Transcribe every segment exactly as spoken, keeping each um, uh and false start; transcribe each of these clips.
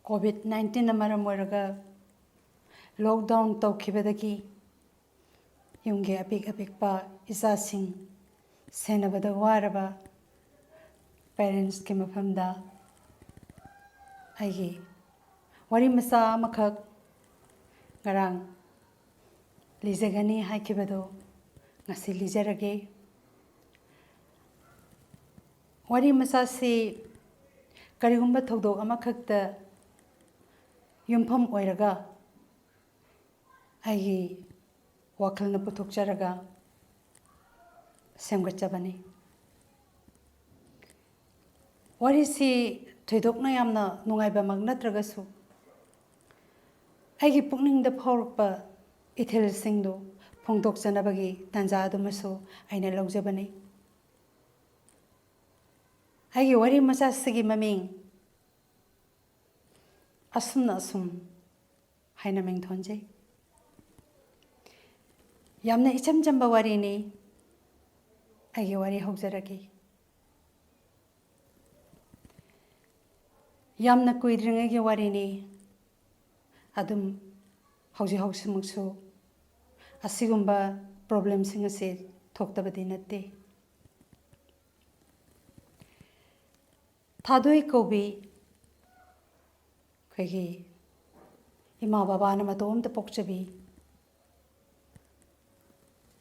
COVID ꯅꯥꯏꯟꯇꯤꯟꯅ ꯃꯔꯝ ꯑꯣꯏꯔꯒ ꯂꯣꯛꯗꯥꯎꯟ ꯇꯧꯈꯤꯕꯗꯒꯤ ꯌꯨꯝꯒꯤ ꯑꯄꯤꯛ ꯑꯄꯤꯛꯄ ꯏꯆꯥꯁꯤꯡ ꯁꯦꯟꯅꯕꯗ ꯋꯥꯔꯕ ꯄꯦꯔꯦꯟꯁꯀꯤ ꯃꯐꯝꯗ ꯑꯩꯒꯤ ꯋꯥꯔꯤ ꯃꯆꯥ ꯑꯃꯈꯛ ꯉꯔꯥꯡ ꯂꯤꯖꯒꯅꯤ ꯍꯥꯏꯈꯤꯕꯗꯨ ꯉꯁꯤ ꯂꯤꯖꯔꯒꯦ꯫ ꯋꯥꯔꯤ ꯃꯆꯥꯁꯤ ꯀꯔꯤꯒꯨꯝꯕ ꯊꯧꯗꯣꯛ ꯑꯃꯈꯛꯇ ꯌꯨꯝꯐꯝ ꯑꯣꯏꯔꯒ ꯑꯩꯒꯤ ꯋꯥꯈꯜꯅ ꯄꯨꯊꯣꯛꯆꯔꯒ ꯁꯦꯝꯒꯠꯆꯕꯅꯤ꯫ ꯋꯥꯔꯤꯁꯤ ꯊꯣꯏꯗꯣꯛꯅ ꯌꯥꯝꯅ ꯅꯨꯡꯉꯥꯏꯕꯃꯛ ꯅꯠꯇ꯭ꯔꯒꯁꯨ, ꯑꯩꯒꯤ ꯄꯨꯛꯅꯤꯡꯗ ꯐꯥꯎꯔꯛꯄ ꯏꯊꯤꯜꯁꯤꯡꯗꯨ ꯐꯣꯡꯗꯣꯛꯆꯅꯕꯒꯤ ꯇꯥꯟꯖꯥ ꯑꯗꯨꯃꯁꯨ ꯑꯩꯅ ꯂꯧꯖꯕꯅꯤ꯫ ꯑꯩꯒꯤ ꯋꯥꯔꯤ ꯃꯆꯥꯁꯤꯒꯤ ꯃꯃꯤꯡ ꯑꯁꯨꯝꯅ ꯑꯁꯨꯝ ꯍꯥꯏꯅ ꯃꯤꯡ ꯊꯣꯟꯖꯩ꯫ ꯌꯥꯝꯅ ꯏꯆꯝ ꯆꯝꯕ ꯋꯥꯔꯤꯅꯤ꯫ ꯑꯩꯒꯤ ꯋꯥꯔꯤ ꯍꯧꯖꯔꯛꯀꯦ꯫ ꯌꯥꯝꯅ ꯀꯨꯏꯗ꯭ꯔꯤꯉꯩꯒꯤ ꯋꯥꯔꯤꯅꯤ꯫ ꯑꯗꯨꯝ ꯍꯧꯖꯤꯛ ꯍꯧꯖꯤꯛꯃꯛꯁꯨ ꯑꯁꯤꯒꯨꯝꯕ ꯄ꯭ꯔꯣꯕ꯭ꯂꯦꯝꯁꯤꯡ ꯑꯁꯤ ꯊꯣꯛꯇꯕꯗꯤ ꯅꯠꯇꯦ꯫ ꯊꯥꯗꯣꯏ ꯀꯧꯕꯤ ꯑꯩꯈꯣꯏꯒꯤ ꯏꯃꯥ ꯕꯕꯥꯅ ꯃꯇꯣꯝꯇ ꯄꯣꯛꯆꯕꯤ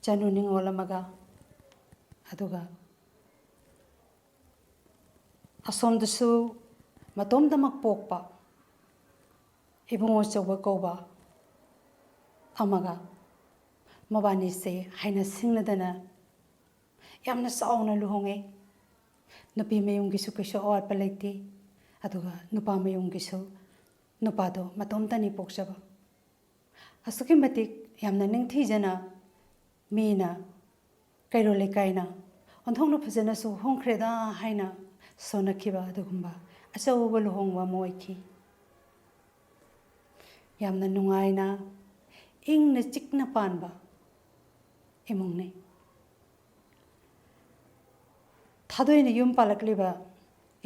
ꯆꯅꯨ ꯅꯤꯉꯣꯜ ꯑꯃꯒ, ꯑꯗꯨꯒ ꯑꯁꯣꯝꯗꯁꯨ ꯃꯇꯣꯝꯇꯃꯛ ꯄꯣꯛꯄ ꯏꯕꯨꯡꯉꯣ ꯑꯆꯧꯕ ꯀꯧꯕ ꯑꯃꯒ, ꯃꯕꯥꯅꯤꯁꯦ ꯍꯥꯏꯅ ꯁꯤꯡꯅꯗꯅ ꯌꯥꯝꯅ ꯆꯥꯎꯅ ꯂꯨꯍꯣꯡꯉꯦ꯫ ꯅꯨꯄꯤ ꯃꯌꯨꯝꯒꯤꯁꯨ ꯀꯩꯁꯨ ꯑꯋꯥꯠꯄ ꯂꯩꯇꯦ, ꯑꯗꯨꯒ ꯅꯨꯄꯥ ꯃꯌꯨꯝꯒꯤꯁꯨ, ꯅꯨꯄꯥꯗꯣ ꯃꯇꯣꯝꯇꯅꯤ ꯄꯣꯛꯆꯕ꯫ ꯑꯁꯨꯛꯀꯤ ꯃꯇꯤꯛ ꯌꯥꯝꯅ ꯅꯤꯡꯊꯤꯖꯅ ꯃꯤꯅ, ꯀꯩꯔꯣꯜ ꯂꯩꯀꯥꯏꯅ ꯑꯣꯟꯊꯣꯛꯅ ꯐꯖꯅꯁꯨ ꯍꯣꯡꯈ꯭ꯔꯦꯗ ꯍꯥꯏꯅ ꯁꯣꯟꯅꯈꯤꯕ ꯑꯗꯨꯒꯨꯝꯕ ꯑꯆꯧꯕ ꯂꯨꯍꯣꯡꯕ ꯑꯃ ꯑꯣꯏꯈꯤ꯫ ꯌꯥꯝꯅ ꯅꯨꯡꯉꯥꯏꯅ, ꯏꯪꯅ ꯆꯤꯛꯅ ꯄꯥꯟꯕ ꯏꯃꯨꯡꯅꯤ꯫ ꯊꯥꯗꯣꯏꯅ ꯌꯨꯝ ꯄꯥꯜꯂꯛꯂꯤꯕ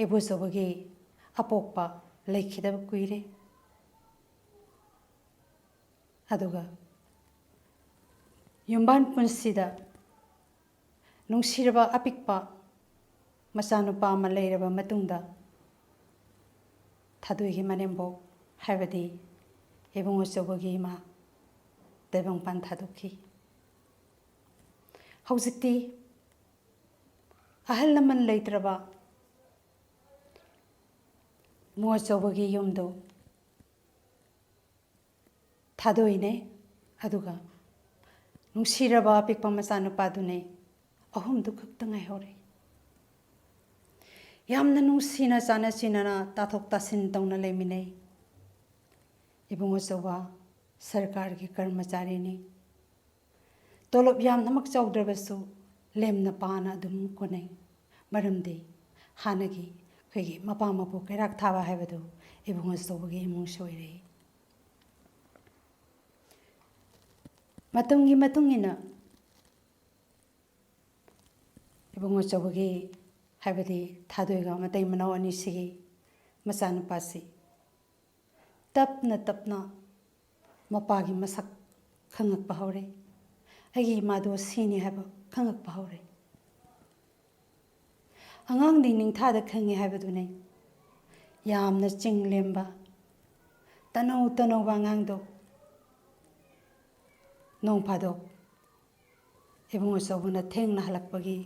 ꯏꯕꯣꯆꯧꯕꯒꯤ ꯑꯄꯣꯛꯄ ꯂꯩꯈꯤꯗꯕ ꯀꯨꯏꯔꯦ꯫ ꯑꯗꯨꯒ ꯌꯨꯝꯕꯥꯟ ꯄꯨꯟꯁꯤꯗ ꯅꯨꯡꯁꯤꯔꯕ ꯑꯄꯤꯛꯄ ꯃꯆꯥꯅꯨꯄꯥ ꯑꯃ ꯂꯩꯔꯕ ꯃꯇꯨꯡꯗ, ꯊꯥꯗꯣꯏꯒꯤ ꯃꯅꯦꯝꯕꯣꯛ, ꯍꯥꯏꯕꯗꯤ ꯏꯕꯨꯡꯉꯣ ꯆꯧꯕꯒꯤ ꯏꯃꯥ, ꯇꯥꯏꯕꯪꯄꯥꯟ ꯊꯥꯗꯣꯛꯈꯤ꯫ ꯍꯧꯖꯤꯛꯇꯤ ꯑꯍꯜ ꯂꯃꯟ ꯂꯩꯇ꯭ꯔꯕ ꯏꯕꯨꯡꯉꯣ ꯆꯧꯕꯒꯤ ꯌꯨꯝꯗꯨ ꯊꯥꯗꯣꯏꯅꯦ, ꯑꯗꯨꯒ ꯅꯨꯡꯁꯤꯔꯕ ꯑꯄꯤꯛꯄ ꯃꯆꯥꯅꯨꯄꯥꯗꯨꯅꯦ꯫ ꯑꯍꯨꯝꯗꯨ ꯈꯛꯇ ꯉꯥꯏꯍꯧꯔꯦ꯫ ꯌꯥꯝꯅ ꯅꯨꯡꯁꯤꯅ ꯆꯥꯟꯅ ꯆꯤꯟꯅꯅ ꯇꯥꯊꯣꯛ ꯇꯥꯁꯤꯟ ꯇꯧꯅ ꯂꯩꯃꯤꯟꯅꯩ꯫ ꯏꯕꯨꯡꯉꯣ ꯆꯧꯕ ꯁꯔꯀꯥꯔꯒꯤ ꯀꯔꯃꯆꯥꯔꯤꯅꯤ꯫ ꯇꯣꯂꯣꯞ ꯌꯥꯝꯅꯃꯛ ꯆꯥꯎꯗ꯭ꯔꯕꯁꯨ ꯂꯦꯝꯅ ꯄꯥꯅ ꯑꯗꯨꯝ ꯀꯣꯟꯅꯩ꯫ ꯃꯔꯝꯗꯤ ꯍꯥꯟꯅꯒꯤ ꯑꯩꯈꯣꯏꯒꯤ ꯃꯄꯥ ꯃꯄꯨ ꯀꯩꯔꯥꯛ ꯊꯥꯕ ꯍꯥꯏꯕꯗꯨ ꯏꯕꯨꯡꯉꯣ ꯆꯧꯕꯒꯤ ꯏꯃꯨꯡꯁꯨ ꯑꯣꯏꯔꯛꯏ꯫ ꯃꯇꯝꯒꯤ ꯃꯇꯨꯡ ꯏꯟꯅ ꯏꯕꯨꯡꯉꯣ ꯆꯧꯕꯒꯤ, ꯍꯥꯏꯕꯗꯤ ꯊꯥꯗꯣꯏꯒ ꯃꯇꯩ ꯃꯅꯥꯎ ꯑꯅꯤꯁꯤꯒꯤ ꯃꯆꯥꯅꯨꯄꯥꯁꯤ ꯇꯞꯅ ꯇꯞꯅ ꯃꯄꯥꯒꯤ ꯃꯁꯛ ꯈꯪꯉꯛꯄ ꯍꯧꯔꯦ꯫ ꯑꯩꯒꯤ ꯏꯃꯥꯗꯣ ꯁꯤꯅꯤ ꯍꯥꯏꯕ ꯈꯪꯉꯛꯄ ꯍꯧꯔꯦ꯫ ꯑꯉꯥꯡꯗꯤ ꯅꯤꯡꯊꯥꯗ ꯈꯪꯉꯤ ꯍꯥꯏꯕꯗꯨꯅꯤ꯫ ꯌꯥꯝꯅ ꯆꯤꯡ ꯂꯦꯝꯕ, ꯇꯅꯧ ꯇꯅꯧꯕ ꯑꯉꯥꯡꯗꯣ ꯅꯣꯡ ꯐꯥꯗꯣꯛ ꯏꯕꯨꯡꯉꯣ ꯆꯧꯕꯅ ꯊꯦꯡꯅ ꯍꯜꯂꯛꯄꯒꯤ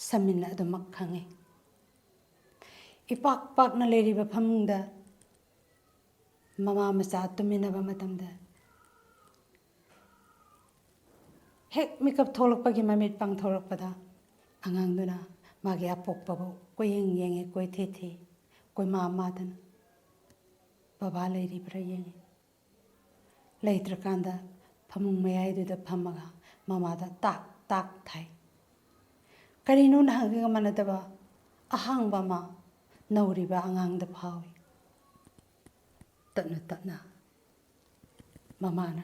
ꯁꯃꯤꯟ ꯑꯗꯨꯃꯛ ꯈꯪꯉꯤ꯫ ꯏꯄꯥꯛ ꯄꯥꯛꯅ ꯂꯩꯔꯤꯕ ꯐꯃꯨꯡꯗ ꯃꯃꯥ ꯃꯆꯥ ꯇꯨꯝꯃꯤꯟꯅꯕ ꯃꯇꯝꯗ, ꯍꯦꯛ ꯃꯤꯀꯞ ꯊꯣꯛꯂꯛꯄꯒꯤ ꯃꯃꯤꯠ ꯄꯥꯡꯊꯣꯔꯛꯄꯗ, ꯑꯉꯥꯡꯗꯨꯅ ꯃꯥꯒꯤ ꯑꯄꯣꯛꯄꯕꯨ ꯀꯣꯏꯌꯦꯡ ꯌꯦꯡꯉꯤ, ꯀꯣꯏꯊꯤ ꯊꯤ, ꯀꯣꯏꯃꯥ ꯃꯥꯗꯅ ꯕꯕꯥ ꯂꯩꯔꯤꯕ꯭ꯔꯥ ꯌꯦꯡꯉꯤ꯫ ꯂꯩꯇ꯭ꯔꯀꯥꯟꯗ ꯐꯃꯨꯡ ꯃꯌꯥꯏꯗꯨꯗ ꯐꯝꯃꯒ ꯃꯃꯥꯗ ꯇꯥꯛ ꯇꯥꯛ ꯊꯥꯏ꯫ ꯀꯔꯤꯅꯣ ꯅꯍꯥꯟꯒꯤꯒ ꯃꯥꯟꯅꯗꯕ ꯑꯍꯥꯡꯕ ꯑꯃ ꯅꯧꯔꯤꯕ ꯑꯉꯥꯡꯗ ꯐꯥꯎꯏ꯫ ꯇꯞꯅ ꯇꯞꯅ ꯃꯃꯥꯅ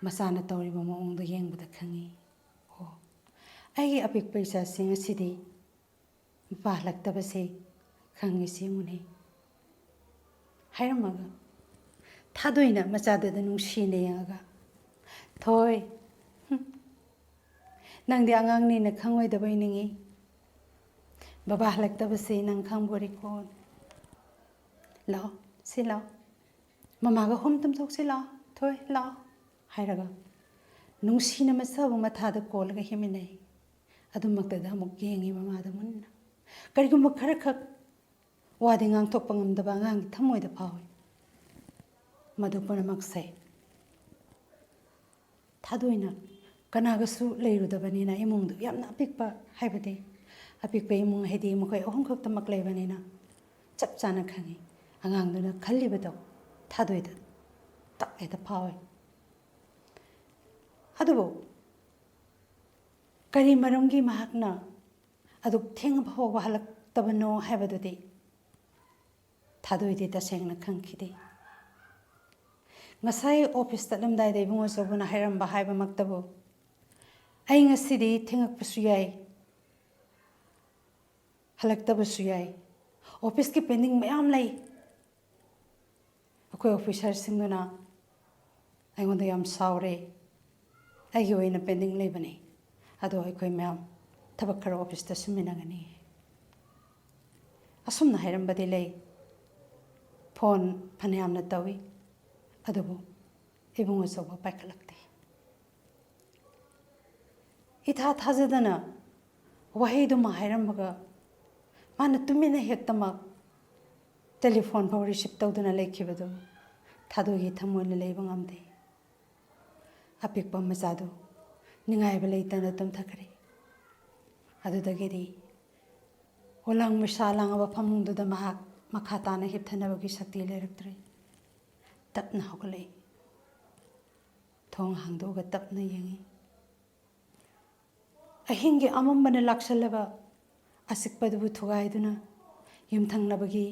ꯃꯆꯥꯅ ꯇꯧꯔꯤꯕ ꯃꯑꯣꯡꯗꯣ ꯌꯦꯡꯕꯗ ꯈꯪꯉꯤ꯫ ꯑꯣ, ꯑꯩꯒꯤ ꯑꯄꯤꯛꯄ ꯏꯆꯥꯁꯤꯡ ꯑꯁꯤꯗꯤ ꯃꯄꯥ ꯍꯜꯂꯛꯇꯕꯁꯦ ꯈꯪꯉꯤꯁꯤ ꯌꯦꯡꯉꯨꯅꯦ꯫ ꯍꯥꯏꯔꯝꯃꯒ ꯊꯥꯗꯣꯏꯅ ꯃꯆꯥꯗꯨꯗ ꯅꯨꯡꯁꯤꯅ ꯌꯦꯡꯉꯒ, "ꯊꯣꯏ, ꯍꯨꯝ, ꯅꯪꯗꯤ ꯑꯉꯥꯡꯅꯤꯅ ꯈꯪꯉꯣꯏꯗꯕꯣꯏ ꯅꯤꯡꯉꯤ꯫ ꯕꯕꯥ ꯍꯜꯂꯛꯇꯕꯁꯤ ꯅꯪ ꯈꯪꯕꯣꯔꯤꯀꯣ? ꯂꯥꯛꯑꯣ, ꯁꯤ ꯂꯥꯛꯑꯣ꯫ ꯃꯃꯥꯒ ꯍꯣꯝ ꯇꯨꯝꯊꯣꯛꯁꯤ ꯂꯥꯛꯑꯣ꯫ ꯊꯣꯏ, ꯂꯥꯛꯑꯣ," ꯍꯥꯏꯔꯒ ꯅꯨꯡꯁꯤꯅ ꯃꯆꯥꯕꯨ ꯃꯊꯥꯗ ꯀꯣꯜꯂꯒ ꯍꯤꯞꯃꯤꯟꯅꯩ꯫ ꯑꯗꯨꯃꯛꯇꯗ ꯑꯃꯨꯛ ꯌꯦꯡꯉꯤ ꯃꯃꯥꯗ ꯃꯨꯟꯅ꯫ ꯀꯔꯤꯒꯨꯝꯕ ꯈꯔꯈꯛ ꯋꯥꯗꯤ ꯉꯥꯡꯊꯣꯛꯄ ꯉꯝꯗꯕ ꯑꯉꯥꯡꯒꯤ ꯊꯃꯣꯏꯗ ꯐꯥꯎꯏ꯫ ꯃꯗꯨ ꯄꯨꯝꯅꯃꯛꯁꯦ ꯊꯥꯗꯣꯏꯅ ꯀꯅꯥꯒꯁꯨ ꯂꯩꯔꯨꯗꯕꯅꯤꯅ, ꯏꯃꯨꯡꯗꯨ ꯌꯥꯝꯅ ꯑꯄꯤꯛꯄ, ꯍꯥꯏꯕꯗꯤ ꯑꯄꯤꯛꯄ ꯏꯃꯨꯡ ꯍꯥꯏꯗꯤ ꯃꯈꯣꯏ ꯑꯍꯨꯝ ꯈꯛꯇꯃꯛ ꯂꯩꯕꯅꯤꯅ ꯆꯞ ꯆꯥꯅ ꯈꯪꯉꯤ꯫ ꯑꯉꯥꯡꯗꯨꯅ ꯈꯜꯂꯤꯕꯗꯣ ꯊꯥꯗꯣꯏꯗ ꯇꯞ ꯍꯦꯛꯇ ꯐꯥꯎꯏ꯫ ꯑꯗꯨꯕꯨ ꯀꯔꯤ ꯃꯔꯝꯒꯤ ꯃꯍꯥꯛꯅ ꯑꯗꯨꯛ ꯊꯦꯡꯅ ꯐꯥꯎꯕ ꯍꯜꯂꯛꯇꯕꯅꯣ ꯍꯥꯏꯕꯗꯨꯗꯤ ꯊꯥꯗꯣꯏꯗꯤ ꯇꯁꯦꯡꯅ ꯈꯪꯈꯤꯗꯦ꯫ ꯉꯁꯥꯏ ꯑꯣꯐꯤꯁ ꯆꯠꯂꯝꯗꯥꯏꯗ ꯏꯕꯨꯡꯉꯣ ꯑꯆꯧꯕꯅ ꯍꯥꯏꯔꯝꯕ ꯍꯥꯏꯕꯃꯛꯇꯕꯨ, "ꯑꯩ ꯉꯁꯤꯗꯤ ꯊꯦꯡꯉꯛꯄꯁꯨ ꯌꯥꯏ, ꯍꯜꯂꯛꯇꯕꯁꯨ ꯌꯥꯏ, ꯑꯣꯐꯤꯁꯀꯤ ꯄꯦꯟꯗꯤꯡ ꯃꯌꯥꯝ ꯂꯩ꯫ ꯑꯩꯈꯣꯏ ꯑꯣꯐꯤꯁꯔꯁꯤꯡꯗꯨꯅ ꯑꯩꯉꯣꯟꯗ ꯌꯥꯝ ꯁꯥꯎꯔꯦ, ꯑꯩꯒꯤ ꯑꯣꯏꯅ ꯄꯦꯟꯗꯤꯡ ꯂꯩꯕꯅꯤ, ꯑꯗꯣ ꯑꯩꯈꯣꯏ ꯃꯌꯥꯝ ꯊꯕꯛ ꯈꯔ ꯑꯣꯐꯤꯁꯇ ꯁꯤꯟꯃꯤꯟꯅꯒꯅꯤ"꯫ ꯑꯁꯨꯝꯅ ꯍꯥꯏꯔꯝꯕꯗꯤ ꯂꯩ꯫ ꯐꯣꯟ ꯐꯅꯌꯥꯝꯅ ꯇꯧꯏ, ꯑꯗꯨꯕꯨ ꯏꯕꯨꯡ ꯑꯆꯧꯕ ꯄꯥꯏꯈꯠꯂꯛꯇꯦ꯫ ꯏꯊꯥ ꯊꯥꯖꯗꯅ ꯋꯥꯍꯩꯗꯨꯃ ꯍꯥꯏꯔꯝꯕꯒ ꯃꯥꯅ ꯇꯨꯃꯤꯟꯅ ꯍꯦꯛꯇꯃꯛ ꯇꯦꯂꯤꯐꯣꯟ ꯐꯥꯎ ꯔꯤꯁꯤꯞ ꯇꯧꯗꯨꯅ ꯂꯩꯈꯤꯕꯗꯨ ꯊꯥꯗꯣꯏꯒꯤ ꯊꯃꯣꯏꯅ ꯂꯩꯕ ꯉꯝꯗꯦ꯫ ꯑꯄꯤꯛꯄ ꯃꯆꯥꯗꯨ ꯅꯤꯡꯉꯥꯏꯕ ꯂꯩꯇꯅ ꯇꯨꯝꯊꯈ꯭ꯔꯦ꯫ ꯑꯗꯨꯗꯒꯤꯗꯤ ꯑꯣꯂꯥꯡ ꯃꯩꯁꯥ ꯂꯥꯡꯉꯕ ꯐꯃꯨꯡꯗꯨꯗ ꯃꯍꯥꯛ ꯃꯈꯥ ꯇꯥꯅ ꯍꯤꯞꯊꯅꯕꯒꯤ ꯁꯛꯇꯤ ꯂꯩꯔꯛꯇ꯭ꯔꯦ꯫ ꯇꯞꯅ ꯍꯧꯒꯠꯂꯛꯏ꯫ ꯊꯣꯡ ꯍꯥꯡꯗꯣꯛꯑꯒ ꯇꯞꯅ ꯌꯦꯡꯉꯤ꯫ ꯑꯍꯤꯡꯒꯤ ꯑꯃꯝꯕꯅ ꯂꯥꯛꯁꯜꯂꯕ ꯑꯆꯤꯛꯄꯗꯨꯕꯨ ꯊꯨꯒꯥꯏꯗꯨꯅ ꯌꯨꯝꯊꯪꯅꯕꯒꯤ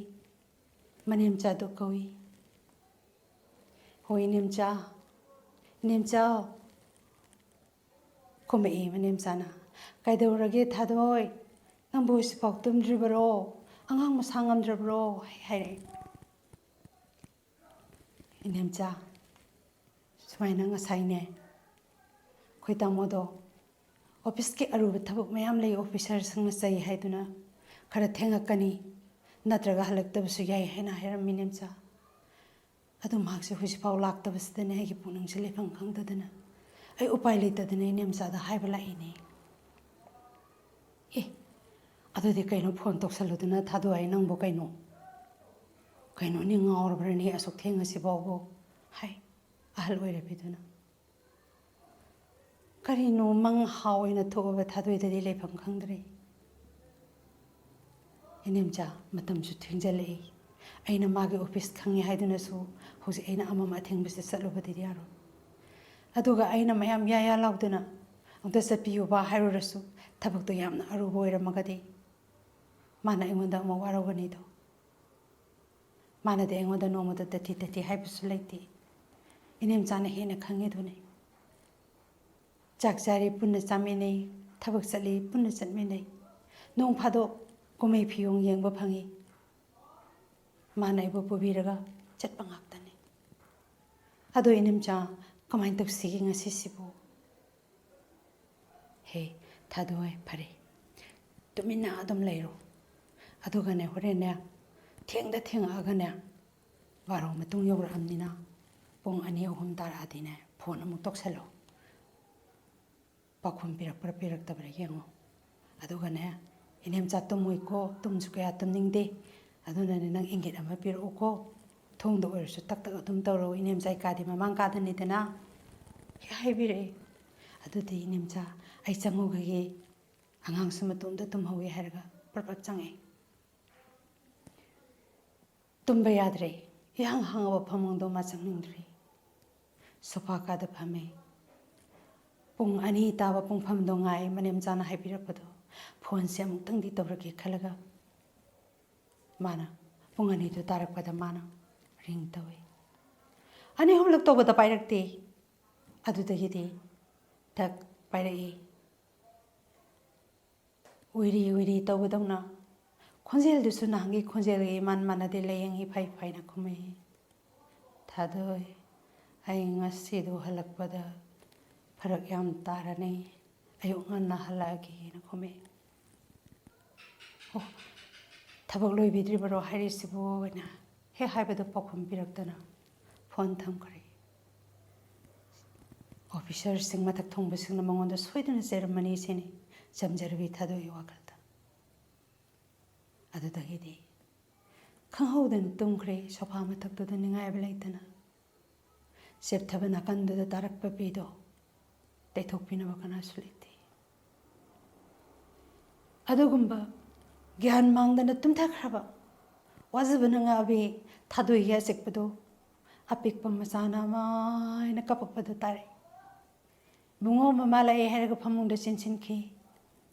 ꯃꯅꯦꯝꯆꯥꯗꯨ ꯀꯧꯏ꯫ "ꯍꯣꯏ, ꯏꯅꯦꯝꯆꯥ, ꯏꯅꯦꯝꯆꯥ!" ꯈꯨꯝꯃꯛꯏ ꯃꯅꯦꯝꯆꯥꯅ꯫ "ꯀꯩꯗꯧꯔꯒꯦ ꯊꯥꯗꯣꯏ? ꯅꯪꯕꯨ ꯍꯧꯖꯤꯛꯐꯥꯎ ꯇꯨꯝꯗ꯭ꯔꯤꯕꯔꯣ? ꯑꯉꯥꯡ ꯃꯁꯥ ꯉꯝꯗ꯭ꯔꯕ꯭ꯔꯣ?" ꯍꯥꯏꯔꯛꯏ꯫ ꯏꯅꯦꯝꯆꯥ, ꯁꯨꯃꯥꯏꯅ ꯉꯁꯥꯏꯅꯦ, ꯑꯩꯈꯣꯏ ꯇꯥꯃꯣꯗꯣ ꯑꯣꯐꯤꯁꯀꯤ ꯑꯔꯨꯕ ꯊꯕꯛ ꯃꯌꯥꯝ ꯂꯩ, ꯑꯣꯐꯤꯁꯔꯁꯤꯡꯅ ꯆꯩ ꯍꯥꯏꯗꯨꯅ ꯈꯔ ꯊꯦꯡꯉꯛꯀꯅꯤ, ꯅꯠꯇ꯭ꯔꯒ ꯍꯜꯂꯛꯇꯕꯁꯨ ꯌꯥꯏ ꯍꯥꯏꯅ ꯍꯥꯏꯔꯝꯃꯤ, ꯏꯅꯦꯝꯆꯥ꯫ ꯑꯗꯨ ꯃꯍꯥꯛꯁꯦ ꯍꯧꯖꯤꯛꯐꯥꯎ ꯂꯥꯛꯇꯕꯁꯤꯗꯅꯦ ꯑꯩꯒꯤ ꯄꯨꯛꯅꯤꯡꯁꯦ ꯂꯩꯐꯝ ꯈꯪꯗꯗꯅ, ꯑꯩ ꯎꯄꯥꯏ ꯂꯩꯇꯗꯅ ꯏꯅꯦꯝꯆꯥꯗ ꯍꯥꯏꯕ ꯂꯥꯛꯏꯅꯦ꯫ ꯑꯦ, ꯑꯗꯨꯗꯤ ꯀꯩꯅꯣ, ꯐꯣꯟ ꯇꯧꯁꯜꯂꯨꯗꯅ ꯊꯥꯗꯣꯛꯑꯦ ꯅꯪꯕꯨ ꯀꯩꯅꯣ? ꯀꯩꯅꯣꯅꯦ, ꯉꯥꯎꯔꯕ꯭ꯔꯅꯦ ꯑꯁꯨꯛ ꯊꯦꯡꯉꯁꯤꯐꯥꯎꯕ? ꯍꯥꯏ ꯑꯍꯜ ꯑꯣꯏꯔꯕꯤꯗꯨꯅ꯫ ꯀꯔꯤꯅꯣ, ꯃꯪ ꯍꯥꯎ ꯑꯣꯏꯅ ꯊꯣꯛꯑꯕ ꯊꯥꯗꯣꯏꯗꯗꯤ ꯂꯩꯐꯝ ꯈꯪꯗ꯭ꯔꯦ꯫ ꯏꯅꯦꯝꯆꯥ, ꯃꯇꯝꯁꯨ ꯊꯦꯡꯖꯜꯂꯛꯏ꯫ ꯑꯩꯅ ꯃꯥꯒꯤ ꯑꯣꯐꯤꯁ ꯈꯪꯉꯤ ꯍꯥꯏꯗꯨꯅꯁꯨ ꯍꯧꯖꯤꯛ ꯑꯩꯅ ꯑꯃꯝ ꯑꯊꯦꯡꯕꯁꯤꯗ ꯆꯠꯂꯨꯕꯗꯤ ꯌꯥꯔꯣꯏ꯫ ꯑꯗꯨꯒ ꯑꯩꯅ ꯃꯌꯥꯝ ꯌꯥ ꯌꯥ ꯂꯥꯎꯗꯅ ꯑꯝꯇ ꯆꯠꯄꯤꯌꯨꯕ ꯍꯥꯏꯔꯨꯔꯁꯨ, ꯊꯕꯛꯇꯣ ꯌꯥꯝꯅ ꯑꯔꯨꯕ ꯑꯣꯏꯔꯝꯃꯒꯗꯤ ꯃꯥꯅ ꯑꯩꯉꯣꯟꯗ ꯑꯃꯨꯛ ꯋꯥꯔꯧꯒꯅꯤꯗꯣ꯫ ꯃꯥꯅꯗꯤ ꯑꯩꯉꯣꯟꯗ ꯅꯣꯡꯃꯗ ꯇꯊꯤ ꯇꯊꯤ ꯍꯥꯏꯕꯁꯨ ꯂꯩꯇꯦ꯫ ꯏꯅꯦꯝꯆꯥꯅ ꯍꯦꯟꯅ ꯈꯪꯉꯤꯗꯨꯅꯤ꯫ ꯆꯥꯛ ꯆꯥꯔꯤ ꯄꯨꯟꯅ ꯆꯥꯃꯤꯟꯅꯩ, ꯊꯕꯛ ꯆꯠꯂꯤ ꯄꯨꯟꯅ ꯆꯠꯃꯤꯟꯅꯩ꯫ ꯅꯣꯡ ꯐꯥꯗꯣꯛ ꯀꯨꯝꯍꯩ ꯐꯤꯌꯣꯡ ꯌꯦꯡꯕ ꯐꯪꯉꯤ꯫ ꯃꯥꯅ ꯑꯩꯕꯨ ꯄꯨꯕꯤꯔꯒ ꯆꯠꯄ ꯉꯥꯛꯇꯅꯤ꯫ ꯑꯗꯣ ꯏꯅꯦꯝꯆꯥ, ꯀꯃꯥꯏꯅ ꯇꯧꯁꯤꯒꯦ ꯉꯁꯤꯁꯤꯕꯨ? ꯍꯦ, ꯊꯥꯗꯣꯏ, ꯐꯔꯦ, ꯇꯨꯃꯤꯟꯅ ꯑꯗꯨꯝ ꯂꯩꯔꯣ꯫ ꯑꯗꯨꯒꯅꯦ, ꯍꯣꯔꯦꯟꯅꯦ, ꯊꯦꯡꯗ ꯊꯦꯡꯉꯛꯑꯒꯅꯦ, ꯕꯥꯔꯣ ꯃꯇꯨꯡ ꯌꯧꯔꯛꯑꯕꯅꯤꯅ, ꯄꯨꯡ ꯑꯅꯤ ꯑꯍꯨꯝ ꯇꯥꯔꯛꯑꯗꯤꯅꯦ, ꯐꯣꯟ ꯑꯃꯨꯛ ꯇꯧꯁꯜꯂꯣ꯫ ꯄꯥꯎꯈꯨꯝ ꯄꯤꯔꯛꯄ꯭ꯔꯥ ꯄꯤꯔꯛꯇꯕ꯭ꯔꯥ ꯌꯦꯡꯉꯣ꯫ ꯑꯗꯨꯒꯅꯦ, ꯏꯅꯦꯝꯆꯥ ꯇꯨꯝꯃꯣꯏꯀꯣ, ꯇꯨꯝꯁꯨ ꯀꯌꯥ ꯇꯨꯝꯅꯤꯡꯗꯦ꯫ ꯑꯗꯨꯅꯅꯦ, ꯅꯪ ꯏꯪꯒꯤꯠ ꯑꯃ ꯄꯤꯔꯛꯎꯀꯣ꯫ ꯊꯣꯡꯗ ꯑꯣꯏꯔꯁꯨ ꯇꯛ ꯇꯛ ꯑꯗꯨꯝ ꯇꯧꯔꯛꯎ꯫ ꯏꯅꯦꯝꯆꯥ ꯀꯥꯗꯤ ꯃꯃꯥꯡ ꯀꯥꯗꯅꯤꯗꯅ꯫ ꯍꯦꯛ ꯍꯥꯏꯕꯤꯔꯛꯑꯦ꯫ ꯑꯗꯨꯗꯤ ꯏꯅꯦꯝꯆꯥ, ꯑꯩ ꯆꯪꯉꯨꯈꯤꯒꯦ꯫ ꯑꯉꯥꯡꯁꯨ ꯃꯇꯣꯝꯇ ꯇꯨꯝꯍꯧꯒꯦ ꯍꯥꯏꯔꯒ ꯄ꯭ꯔꯞ ꯄ꯭ꯔꯞ ꯆꯪꯉꯛꯑꯦ꯫ ꯇꯨꯝꯕ ꯌꯥꯗ꯭ꯔꯦ꯫ ꯏꯍꯥꯡ ꯍꯥꯡꯉꯕ ꯐꯃꯨꯡꯗꯣ ꯃꯥ ꯆꯪꯅꯤꯡꯗ꯭ꯔꯦ꯫ ꯁꯣꯐꯥ ꯀꯥꯗ ꯐꯝꯃꯦ꯫ ꯄꯨꯡ ꯑꯅꯤ ꯇꯥꯕ ꯄꯨꯡꯐꯝꯗꯣ ꯉꯥꯏ, ꯃꯅꯦꯝꯆꯥꯅ ꯍꯥꯏꯕꯤꯔꯛꯄꯗꯣ꯫ ꯐꯣꯟꯁꯦ ꯑꯃꯨꯛꯇꯪꯗꯤ ꯇꯧꯔꯛꯀꯦ ꯈꯜꯂꯒ ꯃꯥꯅ ꯄꯨꯡ ꯑꯅꯤꯗꯨ ꯇꯥꯔꯛꯄꯗ ꯃꯥꯅ ꯔꯤꯡ ꯇꯧꯏ꯫ ꯑꯅꯤ ꯑꯍꯨꯝꯂꯛ ꯇꯧꯕꯗ ꯄꯥꯏꯔꯛꯇꯦ꯫ ꯑꯗꯨꯗꯒꯤꯗꯤ ꯊꯛ ꯄꯥꯏꯔꯛꯏ꯫ ꯎꯏꯔꯤ ꯎꯏꯔꯤ ꯇꯧꯕꯗꯧꯅ, ꯈꯣꯟꯖꯦꯜꯗꯨꯁꯨ ꯅꯍꯥꯟꯒꯤ ꯈꯣꯟꯖꯦꯜꯒ ꯏꯃꯥꯟ ꯃꯥꯟꯅꯗꯦ, ꯂꯥꯏꯌꯦꯡ ꯏꯐꯩ ꯐꯩꯅ ꯈꯨꯝꯃꯛꯏ꯫ "ꯊꯥꯗꯣꯏ, ꯑꯩ ꯉꯁꯤꯗꯣ ꯍꯜꯂꯛꯄꯗ ꯐꯔꯛ ꯌꯥꯝ ꯇꯥꯔꯅꯤ, ꯑꯌꯨꯛ ꯉꯟꯅ ꯍꯜꯂꯛꯑꯒꯦꯅ" ꯈꯨꯝꯃꯛꯑꯦ꯫ "ꯑꯣ, ꯊꯕꯛ ꯂꯣꯏꯕꯤꯗ꯭ꯔꯤꯕꯔꯣ ꯍꯥꯏꯔꯤꯁꯤꯕꯨ?" ꯍꯥꯏꯅ ꯍꯦꯛ ꯍꯥꯏꯕꯗ ꯄꯥꯎꯈꯨꯝ ꯄꯤꯔꯛꯇꯅ ꯐꯣꯟ ꯊꯝꯈ꯭ꯔꯦ꯫ ꯑꯣꯐꯤꯁꯔꯁꯤꯡ ꯃꯊꯛ ꯊꯣꯡꯕꯁꯤꯡꯅ ꯃꯉꯣꯟꯗ ꯁꯣꯏꯗꯅ ꯆꯩꯔꯝꯃꯅꯤ ꯁꯤꯅꯤ ꯆꯝꯖꯔꯕꯤ ꯊꯥꯗꯣꯏꯒꯤ ꯋꯥꯈꯜꯗ꯫ ꯑꯗꯨꯗꯒꯤꯗꯤ ꯈꯪꯍꯧꯗꯅ ꯇꯨꯝꯈ꯭ꯔꯦ ꯁꯣꯐꯥ ꯃꯊꯛꯇꯨꯗ ꯅꯤꯡꯉꯥꯏꯕ ꯂꯩꯇꯅ꯫ ꯆꯦꯞꯊꯕ ꯅꯥꯀꯟꯗꯨꯗ ꯇꯥꯔꯛꯄ ꯄꯤꯗꯣ ꯇꯩꯊꯣꯛꯄꯤꯅꯕ ꯀꯅꯥꯁꯨ ꯂꯩꯇꯦ꯫ ꯑꯗꯨꯒꯨꯝꯕ ꯒ꯭ꯌꯥꯟ ꯃꯥꯡꯗꯅ ꯇꯨꯝꯊꯈ꯭ꯔꯕ ꯋꯥꯖꯕꯅ ꯉꯥꯕꯤ ꯊꯥꯗꯣꯏꯒꯤ ꯑꯆꯤꯛꯄꯗꯨ ꯑꯄꯤꯛꯄ ꯃꯆꯥꯅ ꯑꯃꯥꯏꯅ ꯀꯞꯄꯛꯄꯗꯨ ꯇꯥꯔꯛꯏ꯫ "ꯏꯕꯨꯡꯉꯣ, ꯃꯃꯥ ꯂꯥꯛꯑꯦ" ꯍꯥꯏꯔꯒ ꯐꯃꯨꯡꯗ ꯆꯦꯟꯁꯤꯟꯈꯤ꯫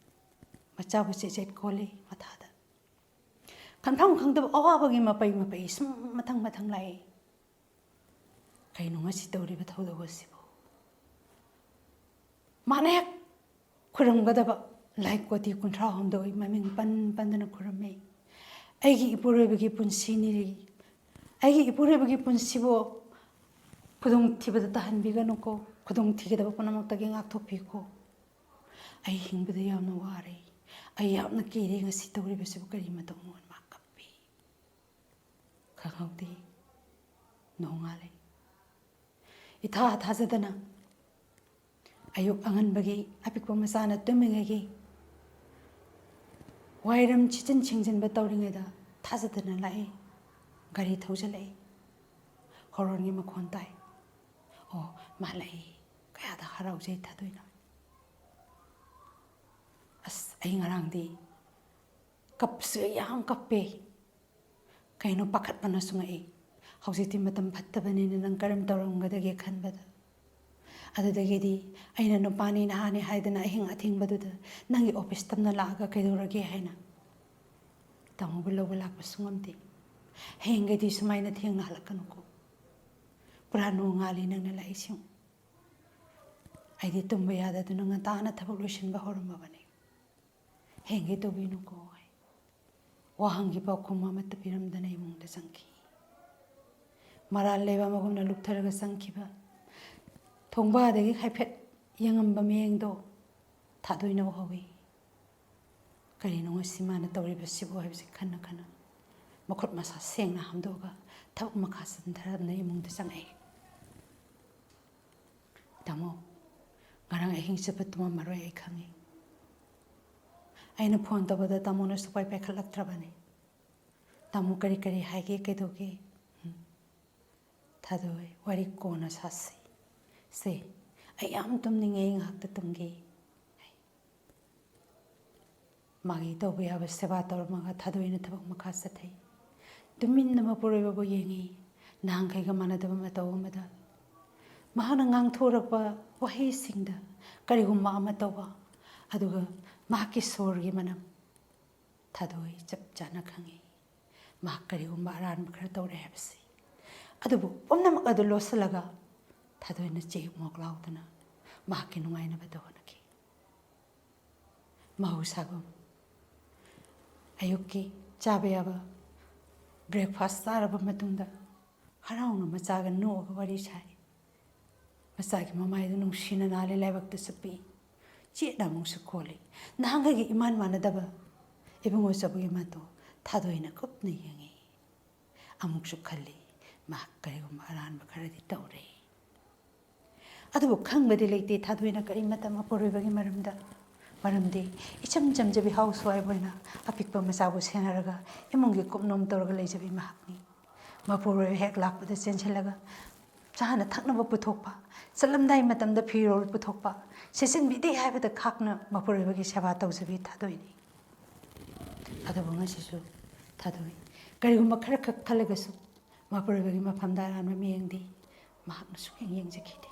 ꯃꯆꯥꯕꯨ ꯆꯦꯠ ꯆꯦꯠ ꯀꯣꯜꯂꯤ ꯃꯊꯥꯗ꯫ ꯈꯟꯐꯝ ꯈꯪꯗꯕ ꯑꯋꯥꯕꯒꯤ ꯃꯄꯩ ꯃꯄꯩ ꯁꯨꯝ ꯃꯊꯪ ꯃꯊꯪ ꯂꯥꯛꯏ꯫ ꯀꯩꯅꯣ ꯉꯁꯤ ꯇꯧꯔꯤꯕ ꯊꯧꯗꯣꯛ ꯑꯁꯤꯕꯨ? ꯃꯥꯅ ꯍꯦꯛ ꯈꯨꯔꯨꯝꯒꯗꯕ ꯂꯥꯏ ꯀꯣꯇꯤ ꯀꯨꯟꯊ꯭ꯔꯥ ꯍꯨꯝꯗꯣꯏ ꯃꯃꯤꯡ ꯄꯟ ꯄꯟꯗꯅ ꯈꯨꯔꯨꯝꯃꯤ꯫ "ꯑꯩꯒꯤ ꯏꯄꯨꯔꯣꯏꯕꯒꯤ ꯄꯨꯟꯁꯤꯅꯤ, ꯑꯩꯒꯤ ꯏꯄꯨꯔꯣꯏꯕꯒꯤ ꯄꯨꯟꯁꯤꯕꯨ ꯈꯨꯗꯣꯡꯊꯤꯕꯗ ꯇꯥꯍꯟꯕꯤꯒꯅꯨꯀꯣ, ꯈꯨꯗꯣꯡꯊꯤꯒꯗꯕ ꯄꯨꯝꯅꯃꯛꯇꯒꯤ ꯉꯥꯛꯊꯣꯛꯄꯤꯀꯣ꯫ ꯑꯩ ꯍꯤꯡꯕꯗ ꯌꯥꯝꯅ ꯋꯥꯔꯦ, ꯑꯩ ꯌꯥꯝꯅ ꯀꯤꯔꯦ, ꯉꯁꯤ ꯇꯧꯔꯤꯕꯁꯤꯕꯨ ꯀꯔꯤ ꯃꯇꯧꯅꯣ?" ꯃꯥ ꯀꯞꯄꯤ꯫ ꯈꯪꯍꯧꯗꯦ꯫ ꯅꯣꯡꯉꯥꯜꯂꯦ꯫ ꯏꯊꯥ ꯊꯥꯖꯗꯅ ꯑꯌꯨꯛ ꯑꯉꯟꯕꯒꯤ ꯑꯄꯤꯛꯄ ꯃꯆꯥꯅ ꯇꯨꯝꯃꯤꯉꯩꯒꯤ ꯋꯥꯏꯔꯝ ꯁꯤꯠꯆꯤꯟ ꯁꯦꯡꯖꯤꯟꯕ ꯇꯧꯔꯤꯉꯩꯗ ꯊꯥꯖꯗꯅ ꯂꯥꯛꯏ꯫ ꯒꯥꯔꯤ ꯊꯧꯖꯤꯜꯂꯛꯏ꯫ ꯍꯣꯔꯣꯟꯒꯤ ꯃꯈꯣꯟ ꯇꯥꯏ꯫ ꯑꯣ, ꯃꯥ ꯂꯥꯛꯏ꯫ ꯀꯌꯥꯗ ꯍꯔꯥꯎꯖꯩ ꯊꯥꯗꯣꯏꯅ꯫ ꯑꯁ, ꯑꯩ ꯉꯔꯥꯡꯗꯤ ꯀꯞꯁꯨ ꯌꯥꯝ ꯀꯞꯄꯦ꯫ ꯀꯩꯅꯣ ꯄꯥꯈꯠꯄꯅꯁꯨ ꯉꯛꯏ꯫ ꯍꯧꯖꯤꯛꯇꯤ ꯃꯇꯝ ꯐꯠꯇꯕꯅꯤꯅ ꯅꯪ ꯀꯔꯝ ꯇꯧꯔꯝꯒꯗꯒꯦ ꯈꯟꯕꯗ꯫ ꯑꯗꯨꯗꯒꯤꯗꯤ ꯑꯩꯅ ꯅꯨꯄꯥꯅꯤ ꯅꯍꯥꯅꯤ ꯍꯥꯏꯗꯅ ꯑꯍꯤꯡ ꯑꯊꯦꯡꯕꯗꯨꯗ ꯅꯪꯒꯤ ꯑꯣꯐꯤꯁ ꯇꯝꯅ ꯂꯥꯛꯑꯒ ꯀꯩꯗꯧꯔꯒꯦ ꯍꯥꯏꯅ ꯇꯥꯃꯣꯕꯨ ꯂꯧꯕ ꯂꯥꯛꯄꯁꯨ ꯉꯝꯗꯦ꯫ ꯍꯌꯦꯡꯈꯩꯗꯤ ꯁꯨꯃꯥꯏꯅ ꯊꯦꯡꯅ ꯍꯜꯂꯛꯀꯅꯨꯀꯣ꯫ ꯄꯨꯔꯥ ꯅꯣꯡꯉꯥꯜꯂꯤ ꯅꯪꯅ ꯂꯥꯛꯏꯁꯤ꯫ ꯑꯩꯗꯤ ꯇꯨꯝꯕ ꯌꯥꯗꯗꯨꯅ ꯉꯟꯇꯥꯅ ꯊꯕꯛ ꯂꯣꯏꯁꯤꯟꯕ ꯍꯧꯔꯝꯃꯕꯅꯤ꯫ ꯍꯌꯦꯡꯈꯩ ꯇꯧꯕꯤꯅꯨꯀꯣ ꯍꯥꯏ꯫ ꯋꯥꯍꯪꯒꯤ ꯄꯥꯎꯈꯨꯝ ꯑꯃꯠꯇ ꯄꯤꯔꯝꯗꯅ ꯏꯃꯨꯡꯗ ꯆꯪꯈꯤ꯫ ꯃꯔꯥꯜ ꯂꯩꯕ ꯑꯃꯒꯨꯝꯅ ꯂꯨꯞꯊꯔꯒ ꯆꯪꯈꯤꯕ ꯊꯣꯡꯕꯥꯗꯒꯤ ꯍꯥꯏꯐꯦꯠ ꯌꯦꯡꯉꯝꯕ ꯃꯤꯠꯌꯦꯡꯗꯣ ꯊꯥꯗꯣꯏꯅ ꯎꯍꯧꯏ꯫ ꯀꯔꯤꯅꯣ ꯉꯁꯤ ꯃꯥꯅ ꯇꯧꯔꯤꯕꯁꯤꯕꯨ ꯍꯥꯏꯕꯁꯤ ꯈꯟꯅ ꯈꯟꯅ ꯃꯈꯨꯠ ꯃꯁꯥ ꯁꯦꯡꯅ ꯍꯥꯝꯗꯣꯛꯑꯒ ꯊꯕꯛ ꯃꯈꯥ ꯆꯠꯊꯔꯗꯨꯅ ꯏꯃꯨꯡꯗ ꯆꯪꯉꯛꯏ꯫ "ꯇꯥꯃꯣ, ꯉꯔꯥꯡ ꯑꯍꯤꯡ ꯆꯨꯞꯄ ꯇꯨꯝꯃꯝꯃꯔꯣꯏ ꯑꯩ ꯈꯪꯉꯤ꯫ ꯑꯩꯅ ꯐꯣꯟ ꯇꯧꯕꯗ ꯇꯥꯃꯣꯅ ꯁꯨꯛꯄꯥꯏ ꯄꯥꯏꯈꯠꯂꯛꯇ꯭ꯔꯕꯅꯤ꯫ ꯇꯥꯃꯣ ꯀꯔꯤ ꯀꯔꯤ ꯍꯥꯏꯒꯦ, ꯀꯩꯗꯧꯒꯦ?" "ꯎꯝ, ꯊꯥꯗꯣꯏ, ꯋꯥꯔꯤ ꯀꯣꯟꯅ ꯁꯥꯁꯤ꯫ ꯁꯦ, ꯑꯩ ꯌꯥꯝ ꯇꯨꯝꯅꯤꯡꯉꯦ, ꯑꯩ ꯉꯥꯏꯍꯥꯛꯇ ꯇꯨꯝꯒꯦ꯫" ꯃꯥꯒꯤ ꯇꯧꯕ ꯌꯥꯕ ꯁꯦꯕꯥ ꯇꯧꯔꯝꯃꯒ ꯊꯥꯗꯣꯏꯅ ꯊꯕꯛ ꯃꯈꯥ ꯆꯠꯊꯩ꯫ ꯇꯨꯃꯤꯟꯅ ꯃꯄꯨꯔꯣꯏꯕꯕꯨ ꯌꯦꯡꯉꯤ꯫ ꯅꯍꯥꯟꯈꯩꯒ ꯃꯥꯟꯅꯗꯕ ꯃꯇꯧ ꯑꯃꯗ ꯃꯍꯥꯛꯅ ꯉꯥꯡꯊꯣꯔꯛꯄ ꯋꯥꯍꯩꯁꯤꯡꯗ ꯀꯔꯤꯒꯨꯝꯕ ꯑꯃ ꯇꯧꯕ, ꯑꯗꯨꯒ ꯃꯍꯥꯛꯀꯤ ꯁꯣꯔꯒꯤ ꯃꯅꯝ ꯊꯥꯗꯣꯏ ꯆꯞ ꯆꯥꯅ ꯈꯪꯉꯤ꯫ ꯃꯍꯥꯛ ꯀꯔꯤꯒꯨꯝꯕ ꯑꯔꯥꯟꯕ ꯈꯔ ꯇꯧꯔꯦ ꯍꯥꯏꯕꯁꯤ꯫ ꯑꯗꯨꯕꯨ ꯄꯨꯝꯅꯃꯛ ꯑꯗꯨ ꯂꯣꯠꯁꯤꯜꯂꯒ ꯊꯥꯗꯣꯏꯅ ꯆꯦꯛ ꯃꯣꯛ ꯂꯥꯎꯗꯨꯅ ꯃꯍꯥꯛꯀꯤ ꯅꯨꯡꯉꯥꯏꯅꯕꯗ ꯍꯣꯠꯅꯈꯤ꯫ ꯃꯍꯧꯁꯥꯒꯨꯝ ꯑꯌꯨꯛꯀꯤ ꯆꯥꯕ ꯌꯥꯕ breakfast ꯆꯥꯔꯕ ꯃꯇꯨꯡꯗ ꯍꯔꯥꯎꯅ ꯃꯆꯥꯒ ꯅꯣꯛꯑꯒ ꯋꯥꯔꯤ ꯁꯥꯏ꯫ ꯃꯆꯥꯒꯤ ꯃꯃꯥꯏꯗꯨ ꯅꯨꯡꯁꯤꯅ ꯅꯥꯜꯂꯤ, ꯂꯥꯏꯕꯛꯇꯁꯨ ꯄꯤ꯫ ꯆꯦꯠꯅ ꯑꯃꯨꯛꯁꯨ ꯀꯣꯜꯂꯤ꯫ ꯅꯍꯥꯟꯈꯩꯒ ꯏꯃꯥꯟ ꯃꯥꯟꯅꯗꯕ ꯏꯕꯨꯡꯉꯣ ꯆꯧꯕꯒꯤ ꯃꯇꯧ ꯊꯥꯗꯣꯏꯅ ꯀꯨꯞꯅ ꯌꯦꯡꯉꯤ꯫ ꯑꯃꯨꯛꯁꯨ ꯈꯜꯂꯤ, ꯃꯍꯥꯛ ꯀꯔꯤꯒꯨꯝꯕ ꯑꯔꯥꯟꯕ ꯈꯔꯗꯤ ꯇꯧꯔꯦ꯫ ꯑꯗꯨꯕꯨ ꯈꯪꯕꯗꯤ ꯂꯩꯇꯦ ꯊꯥꯗꯣꯏꯅ ꯀꯔꯤꯃꯠꯇ ꯃꯄꯨꯔꯣꯏꯕꯒꯤ ꯃꯔꯝꯗ꯫ ꯃꯔꯝꯗꯤ ꯏꯆꯝ ꯆꯝꯖꯕꯤ housewife ꯑꯣꯏꯅ ꯑꯄꯤꯛꯄ ꯃꯆꯥꯕꯨ ꯁꯦꯟꯅꯔꯒ ꯏꯃꯨꯡꯒꯤ ꯀꯨꯞꯅꯣꯝ ꯇꯧꯔꯒ ꯂꯩꯖꯕꯤ ꯃꯍꯥꯛꯅꯤ꯫ ꯃꯄꯨꯔꯣꯏꯕ ꯍꯦꯛ ꯂꯥꯛꯄꯗ ꯆꯦꯟꯁꯤꯜꯂꯒ ꯆꯥꯅ ꯊꯛꯅꯕ ꯄꯨꯊꯣꯛꯄ, ꯆꯠꯂꯝꯗꯥꯏ ꯃꯇꯝꯗ ꯐꯤꯔꯣꯜ ꯄꯨꯊꯣꯛꯄ, ꯁꯦꯠꯆꯤꯟꯕꯤꯗꯦ ꯍꯥꯏꯕꯗ ꯈꯥꯛꯅ ꯃꯄꯨꯔꯣꯏꯕꯒꯤ ꯁꯦꯕꯥ ꯇꯧꯖꯕꯤ ꯊꯥꯗꯣꯏꯅꯤ꯫ ꯑꯗꯨꯕꯨ ꯉꯁꯤꯁꯨ ꯊꯥꯗꯣꯏ ꯀꯔꯤꯒꯨꯝꯕ ꯈꯔꯈꯛ ꯈꯜꯂꯒꯁꯨ ꯃꯄꯨꯔꯣꯏꯕꯒꯤ ꯃꯐꯝꯗ ꯑꯔꯥꯟꯕ ꯃꯤꯠꯌꯦꯡꯗꯤ ꯃꯍꯥꯛꯅ ꯁꯨꯛꯌꯦꯡ ꯌꯦꯡꯖꯈꯤꯗꯦ꯫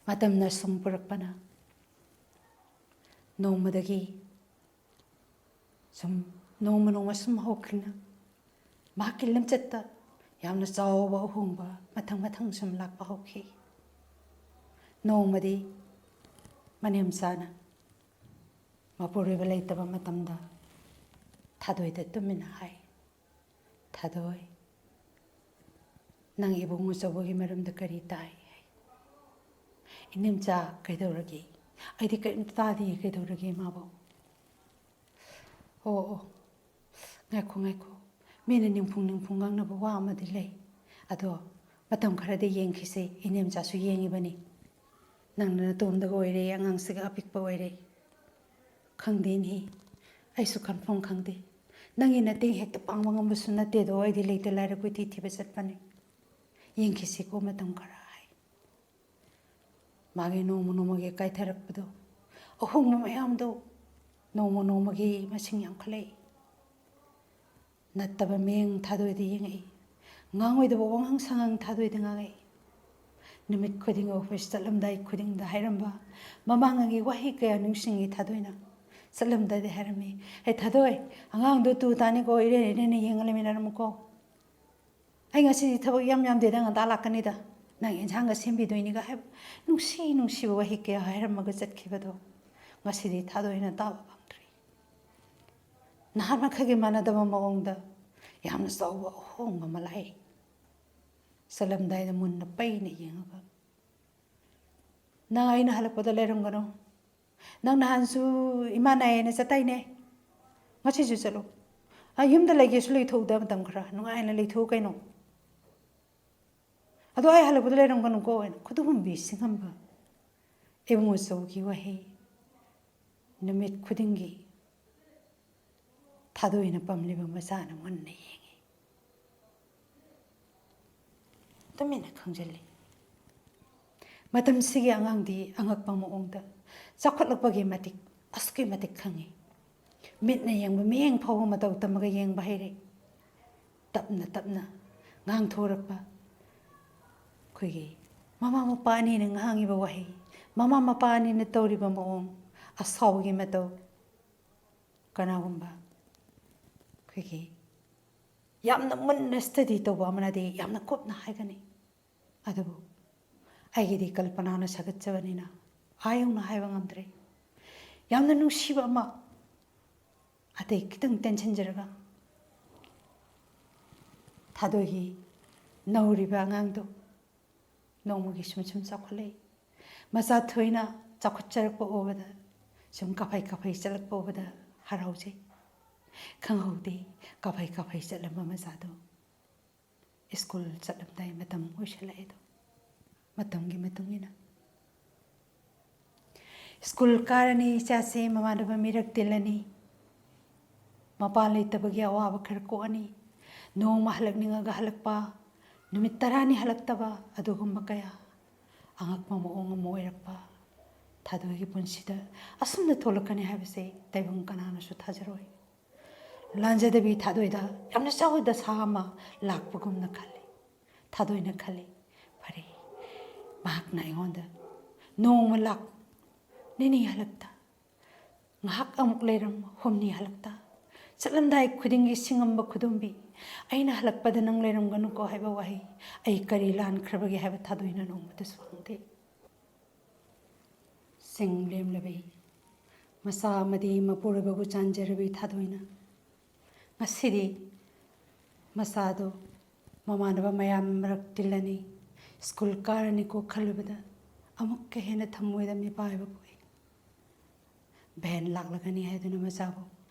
ꯃꯇꯝꯅ ꯁꯨꯝ ꯄꯨꯔꯛꯄꯅ ꯅꯣꯡꯃꯗꯒꯤ ꯁꯨꯝ, ꯅꯣꯡꯃ ꯅꯣꯡꯃ ꯁꯨꯝ ꯍꯧꯈꯤꯅ ꯃꯍꯥꯛꯀꯤ ꯂꯝꯆꯠꯇ ꯌꯥꯝꯅ ꯆꯥꯎꯕ ꯑꯍꯣꯡꯕ ꯃꯊꯪ ꯃꯊꯪ ꯁꯨꯝ ꯂꯥꯛꯄ ꯍꯧꯈꯤ꯫ ꯅꯣꯡꯃꯗꯤ ꯃꯅꯦꯝꯆꯥꯅ ꯃꯄꯨꯔꯣꯏꯕ ꯂꯩꯇꯕ ꯃꯇꯝꯗ ꯊꯥꯗꯣꯏꯗ ꯇꯨꯃꯤꯟꯅ ꯍꯥꯏ, "ꯊꯥꯗꯣꯏ, "ꯅꯪ ꯏꯕꯨꯡꯉꯣ ꯑꯆꯧꯕꯒꯤ ꯃꯔꯝꯗ ꯀꯔꯤ ꯇꯥꯏ?" ꯍꯥꯏ꯫ "ꯏꯅꯦꯝꯆꯥ, ꯀꯩꯗꯧꯔꯒꯦ? ꯑꯩꯗꯤ ꯀꯔꯤꯝꯇ ꯇꯥꯗꯦ, ꯀꯩꯗꯧꯔꯒꯦ ꯃꯥꯕꯨ?" "ꯑꯣ, ꯑꯣ, ꯉꯥꯏꯈꯣ, ꯉꯥꯏꯈꯣ, ꯃꯤꯅ ꯅꯤꯡꯐꯨꯡ ꯅꯤꯡꯐꯨꯡ ꯉꯥꯡꯅꯕ ꯋꯥ ꯑꯃꯗꯤ ꯂꯩ꯫ ꯑꯗꯣ ꯃꯇꯝ ꯈꯔꯗꯤ ꯌꯦꯡꯈꯤꯁꯦ, ꯏꯅꯦꯝꯆꯥꯁꯨ ꯌꯦꯡꯉꯤꯕꯅꯤ꯫ ꯅꯪꯅ ꯅꯇꯣꯝꯗꯒ ꯑꯣꯏꯔꯦ, ꯑꯉꯥꯡꯁꯤꯒ ꯑꯄꯤꯛꯄ ꯑꯣꯏꯔꯦ꯫ ꯈꯪꯗꯦꯅꯦꯍꯦ, ꯑꯩꯁꯨ ꯀꯟꯐꯥꯔꯝ ꯈꯪꯗꯦ꯫ ꯅꯪꯒꯤ ꯅꯇꯦꯡ ꯍꯦꯛꯇ ꯄꯥꯡꯕ ꯉꯝꯕꯁꯨ ꯅꯠꯇꯦꯗꯣ, ꯑꯩꯗꯤ ꯂꯩꯇ ꯂꯥꯏꯔ ꯀꯣꯏꯊꯤ ꯊꯤꯕ ꯆꯠꯄꯅꯤ꯫ ꯌꯦꯡꯈꯤꯁꯤꯀꯣ ꯃꯇꯝ ꯈꯔ" ꯍꯥꯏ꯫ ꯃꯥꯒꯤ ꯅꯣꯡꯃ ꯅꯣꯡꯃꯒꯤ ꯀꯥꯏꯊꯔꯛꯄꯗꯣ, ꯑꯍꯣꯡꯕ ꯃꯌꯥꯝꯗꯣ ꯅꯣꯡꯃ ꯅꯣꯡꯃꯒꯤ ꯃꯁꯤꯡ ꯌꯥꯝꯈꯠꯂꯛꯏ꯫ ꯅꯠꯇꯕ ꯃꯤꯠꯌꯦꯡ ꯊꯥꯗꯣꯏꯗ ꯌꯦꯡꯉꯛꯏ꯫ ꯉꯥꯡꯉꯣꯏꯗꯕ ꯋꯥꯉꯥꯡ ꯁꯉꯥꯡ ꯊꯥꯗꯣꯏꯗ ꯉꯥꯡꯉꯛꯏ꯫ ꯅꯨꯃꯤꯠ ꯈꯨꯗꯤꯡ ꯑꯣꯐꯤꯁ ꯆꯠꯂꯝꯗꯥꯏ ꯈꯨꯗꯤꯡꯗ ꯍꯥꯏꯔꯝꯕ ꯃꯃꯥꯡꯉꯩꯒꯤ ꯋꯥꯍꯩ ꯀꯌꯥ ꯅꯤꯡꯁꯤꯡꯉꯤ ꯊꯥꯗꯣꯏꯅ꯫ ꯆꯠꯂꯝꯗꯥꯏꯗ ꯍꯥꯏꯔꯝꯃꯤ, "ꯍꯦ ꯊꯥꯗꯣꯏ, ꯑꯉꯥꯡꯗꯣ ꯇꯨ ꯇꯥꯅꯤꯀꯣ, ꯏꯔꯦꯟ ꯏꯔꯦꯟꯅ ꯌꯦꯡꯉ ꯂꯩꯃꯤꯟꯅꯔꯝꯃꯨꯀꯣ꯫ ꯑꯩ ꯉꯁꯤꯗꯤ ꯊꯕꯛ ꯌꯥꯝ ꯌꯥꯝꯗꯦꯗ, ꯉꯟꯇꯥ ꯂꯥꯛꯀꯅꯤꯗ꯫ ꯅꯪ ꯏꯟꯁꯥꯡꯒ ꯁꯦꯝꯕꯤꯗꯣꯏꯅꯤꯒ" ꯍꯥꯏꯕ ꯅꯨꯡꯁꯤ ꯅꯨꯡꯁꯤꯕ ꯋꯥꯍꯩ ꯀꯌꯥ ꯍꯥꯏꯔꯝꯃꯒ ꯆꯠꯈꯤꯕꯗꯣ ꯉꯁꯤꯗꯤ ꯊꯥꯗꯣꯏꯅ ꯇꯥꯕ ꯐꯪꯗ꯭ꯔꯦ꯫ ꯅꯍꯥꯟ ꯃꯈꯩꯒ ꯃꯥꯟꯅꯗꯕ ꯃꯑꯣꯡꯗ ꯌꯥꯝꯅ ꯆꯥꯎꯕ ꯑꯍꯣꯡꯕ ꯑꯃ ꯂꯥꯛꯏ꯫ ꯆꯠꯂꯝꯗꯥꯏꯗ ꯃꯨꯟꯅ ꯄꯩꯅ ꯌꯦꯡꯉꯒ, "ꯅꯪ ꯑꯩꯅ ꯍꯜꯂꯛꯄꯗ ꯂꯩꯔꯝꯒꯅꯨ꯫ ꯅꯪ ꯅꯍꯥꯟꯁꯨ ꯏꯃꯥ ꯅꯥꯏꯌꯦꯅ ꯆꯠꯇꯥꯏꯅꯦ? ꯉꯁꯤꯁꯨ ꯆꯠꯂꯨ꯫ ꯑ, ꯌꯨꯝꯗ ꯂꯩꯒꯦꯁꯨ ꯂꯩꯊꯣꯛꯎꯗ, ꯃꯇꯝ ꯈꯔ ꯅꯨꯡꯉꯥꯏꯅ ꯂꯩꯊꯣꯛꯎ ꯀꯩꯅꯣ꯫ ꯑꯗꯣ ꯑꯩ ꯍꯜꯂꯛꯄꯗ ꯂꯩꯔꯝꯒꯅꯨꯀꯣ" ꯍꯥꯏꯅ ꯈꯨꯗꯨꯝꯕꯤ ꯁꯤꯡꯉꯝꯕ ꯏꯕꯨꯡꯉꯣ ꯆꯧꯒꯤ ꯋꯥꯍꯩ ꯅꯨꯃꯤꯠ ꯈꯨꯗꯤꯡꯒꯤ ꯊꯥꯗꯣꯏꯅ ꯄꯝꯂꯤꯕ ꯃꯆꯥꯅ ꯃꯨꯟꯅ ꯌꯦꯡꯉꯤ꯫ ꯇꯨꯃꯤꯟꯅ ꯈꯪꯖꯤꯜꯂꯤ꯫ ꯃꯇꯝꯁꯤꯒꯤ ꯑꯉꯥꯡꯗꯤ ꯑꯉꯛꯄ ꯃꯑꯣꯡꯗ ꯆꯥꯎꯈꯠꯂꯛꯄꯒꯤ ꯃꯇꯤꯛ ꯑꯁꯨꯛꯀꯤ ꯃꯇꯤꯛ ꯈꯪꯉꯤ꯫ ꯃꯤꯠꯅ ꯌꯦꯡꯕ ꯃꯤꯠꯌꯦꯡ ꯐꯥꯎꯕ ꯃꯇꯧ ꯇꯝꯃꯒ ꯌꯦꯡꯕ ꯍꯩꯔꯦ꯫ ꯇꯞꯅ ꯇꯞꯅ ꯉꯥꯡꯊꯣꯔꯛꯄ, ꯑꯩꯈꯣꯏꯒꯤ ꯃꯃꯥ ꯃꯄꯥ ꯑꯅꯤꯅ ꯉꯥꯡꯉꯤꯕ ꯋꯥꯍꯩ, ꯃꯃꯥ ꯃꯄꯥ ꯑꯅꯤꯅ ꯇꯧꯔꯤꯕ ꯃꯑꯣꯡ, ꯑꯁꯥꯎꯕꯒꯤ ꯃꯇꯧ, ꯀꯅꯥꯒꯨꯝꯕ ꯑꯩꯈꯣꯏꯒꯤ ꯌꯥꯝꯅ ꯃꯨꯟꯅ ꯁ꯭ꯇꯗꯤ ꯇꯧꯕ ꯑꯃꯅꯗꯤ ꯌꯥꯝꯅ ꯀꯨꯞꯅ ꯍꯥꯏꯒꯅꯤ꯫ ꯑꯗꯨꯕꯨ ꯑꯩꯒꯤꯗꯤ ꯀꯜꯄꯅꯥꯅ ꯁꯥꯒꯠꯆꯕꯅꯤꯅ ꯑꯥ ꯌꯧꯅ ꯍꯥꯏꯕ ꯉꯝꯗ꯭ꯔꯦ꯫ ꯌꯥꯝꯅ ꯅꯨꯡꯁꯤꯕ ꯑꯃ, ꯑꯇꯩ ꯈꯤꯇꯪ ꯇꯦꯟꯁꯤꯟꯖꯔꯒ, ꯊꯥꯗꯣꯏꯒꯤ ꯅꯧꯔꯤꯕ ꯑꯉꯥꯡꯗꯣ ꯅꯣꯡꯃꯒꯤ ꯁꯨꯝ ꯁꯨꯝ ꯆꯥꯎꯈꯠꯂꯛꯏ꯫ ꯃꯆꯥ ꯊꯣꯏꯅ ꯆꯥꯎꯈꯠꯆꯔꯛꯄ ꯎꯕꯗ, ꯁꯨꯝ ꯀꯥꯐꯩ ꯀꯥꯐꯩ ꯆꯠꯂꯛꯄ ꯎꯕꯗ ꯍꯔꯥꯎꯖꯩ꯫ ꯈꯪꯍꯧꯗꯦ, ꯀꯥꯐꯩ ꯀꯥꯐꯩ ꯆꯠꯂꯝꯕ ꯃꯆꯥꯗꯣ ꯁ꯭ꯀꯨꯜ ꯆꯠꯂꯝꯗꯥꯏ ꯃꯇꯝ ꯑꯣꯏꯁꯜꯂꯛꯑꯦꯗꯣ꯫ ꯃꯇꯝꯒꯤ ꯃꯇꯨꯡ ꯏꯟꯅ ꯁ꯭ꯀꯨꯜ ꯀꯥꯔꯅꯤ, ꯏꯆꯥꯁꯦ ꯃꯃꯥꯟꯅꯕ ꯃꯤꯔꯛ ꯇꯤꯜꯂꯅꯤ, ꯃꯄꯥ ꯂꯩꯇꯕꯒꯤ ꯑꯋꯥꯕ ꯈꯔ ꯀꯣꯛꯑꯅꯤ, ꯅꯣꯡꯃ ꯍꯜꯂꯛꯅꯤꯡꯉꯒ ꯍꯜꯂꯛꯄ, ꯅꯨꯃꯤꯠ ꯇꯔꯥꯅꯤ ꯍꯜꯂꯛꯇꯕ, ꯑꯗꯨꯒꯨꯝꯕ ꯀꯌꯥ, ꯑꯉꯛꯄ ꯃꯑꯣꯡ ꯑꯃ ꯑꯣꯏꯔꯛꯄ꯫ ꯊꯥꯗꯣꯏꯒꯤ ꯄꯨꯟꯁꯤꯗ ꯑꯁꯨꯝꯅ ꯊꯣꯛꯂꯛꯀꯅꯤ ꯍꯥꯏꯕꯁꯦ ꯇꯥꯏꯕꯪ ꯀꯅꯥꯅꯁꯨ ꯊꯥꯖꯔꯣꯏ꯫ ꯂꯥꯟꯖꯗꯕꯤ ꯊꯥꯗꯣꯏꯗ ꯌꯥꯝꯅ ꯆꯥꯎꯕ ꯗꯁꯥ ꯑꯃ ꯂꯥꯛꯄꯒꯨꯝꯅ ꯈꯜꯂꯤ꯫ ꯊꯥꯗꯣꯏꯅ ꯈꯜꯂꯤ, "ꯐꯔꯦ, ꯃꯍꯥꯛꯅ ꯑꯩꯉꯣꯟꯗ ꯅꯣꯡꯃ ꯂꯥꯛ ꯅꯤꯅꯤ ꯍꯜꯂꯛꯇ, ꯉꯥꯏꯍꯥꯛ ꯑꯃꯨꯛ ꯂꯩꯔꯝ ꯍꯨꯝꯅꯤ ꯍꯜꯂꯛꯇ, ꯆꯠꯂꯝꯗꯥꯏ ꯈꯨꯗꯤꯡꯒꯤ ꯁꯤꯡꯉꯝꯕ ꯈꯨꯗꯣꯝꯕꯤ, ꯑꯩꯅ ꯍꯜꯂꯛꯄꯗ ꯅꯪ ꯂꯩꯔꯝꯒꯅꯨꯀꯣ ꯍꯥꯏꯕ ꯋꯥꯍꯩ, ꯑꯩ ꯀꯔꯤ ꯂꯥꯟꯈ꯭ꯔꯕꯒꯦ ꯍꯥꯏꯕ ꯊꯥꯗꯣꯏꯅ ꯅꯣꯡꯃꯇꯁꯨ ꯍꯪꯗꯦ"꯫ ꯆꯤꯡ ꯂꯦꯝꯂꯕꯤ ꯃꯆꯥ ꯑꯃꯗꯤ ꯃꯄꯨꯔꯣꯏꯕꯕꯨ ꯆꯥꯟꯖꯔꯕꯤ ꯊꯥꯗꯣꯏꯅ ꯉꯁꯤꯗꯤ ꯃꯆꯥꯗꯣ ꯃꯃꯥꯟꯅꯕ ꯃꯌꯥꯝ ꯃꯔꯛ ꯇꯤꯜꯂꯅꯤ, ꯁ꯭ꯀꯨꯜ ꯀꯥꯔꯅꯤꯀꯣ ꯈꯜꯂꯨꯕꯗ ꯑꯃꯨꯛꯀ ꯍꯦꯟꯅ ꯊꯃꯣꯏꯗ ꯃꯤꯄꯥꯏꯕ ꯄꯣꯛꯏ꯫ ꯚꯦꯟ ꯂꯥꯛꯂꯒꯅꯤ ꯍꯥꯏꯗꯨꯅ ꯃꯆꯥꯕꯨ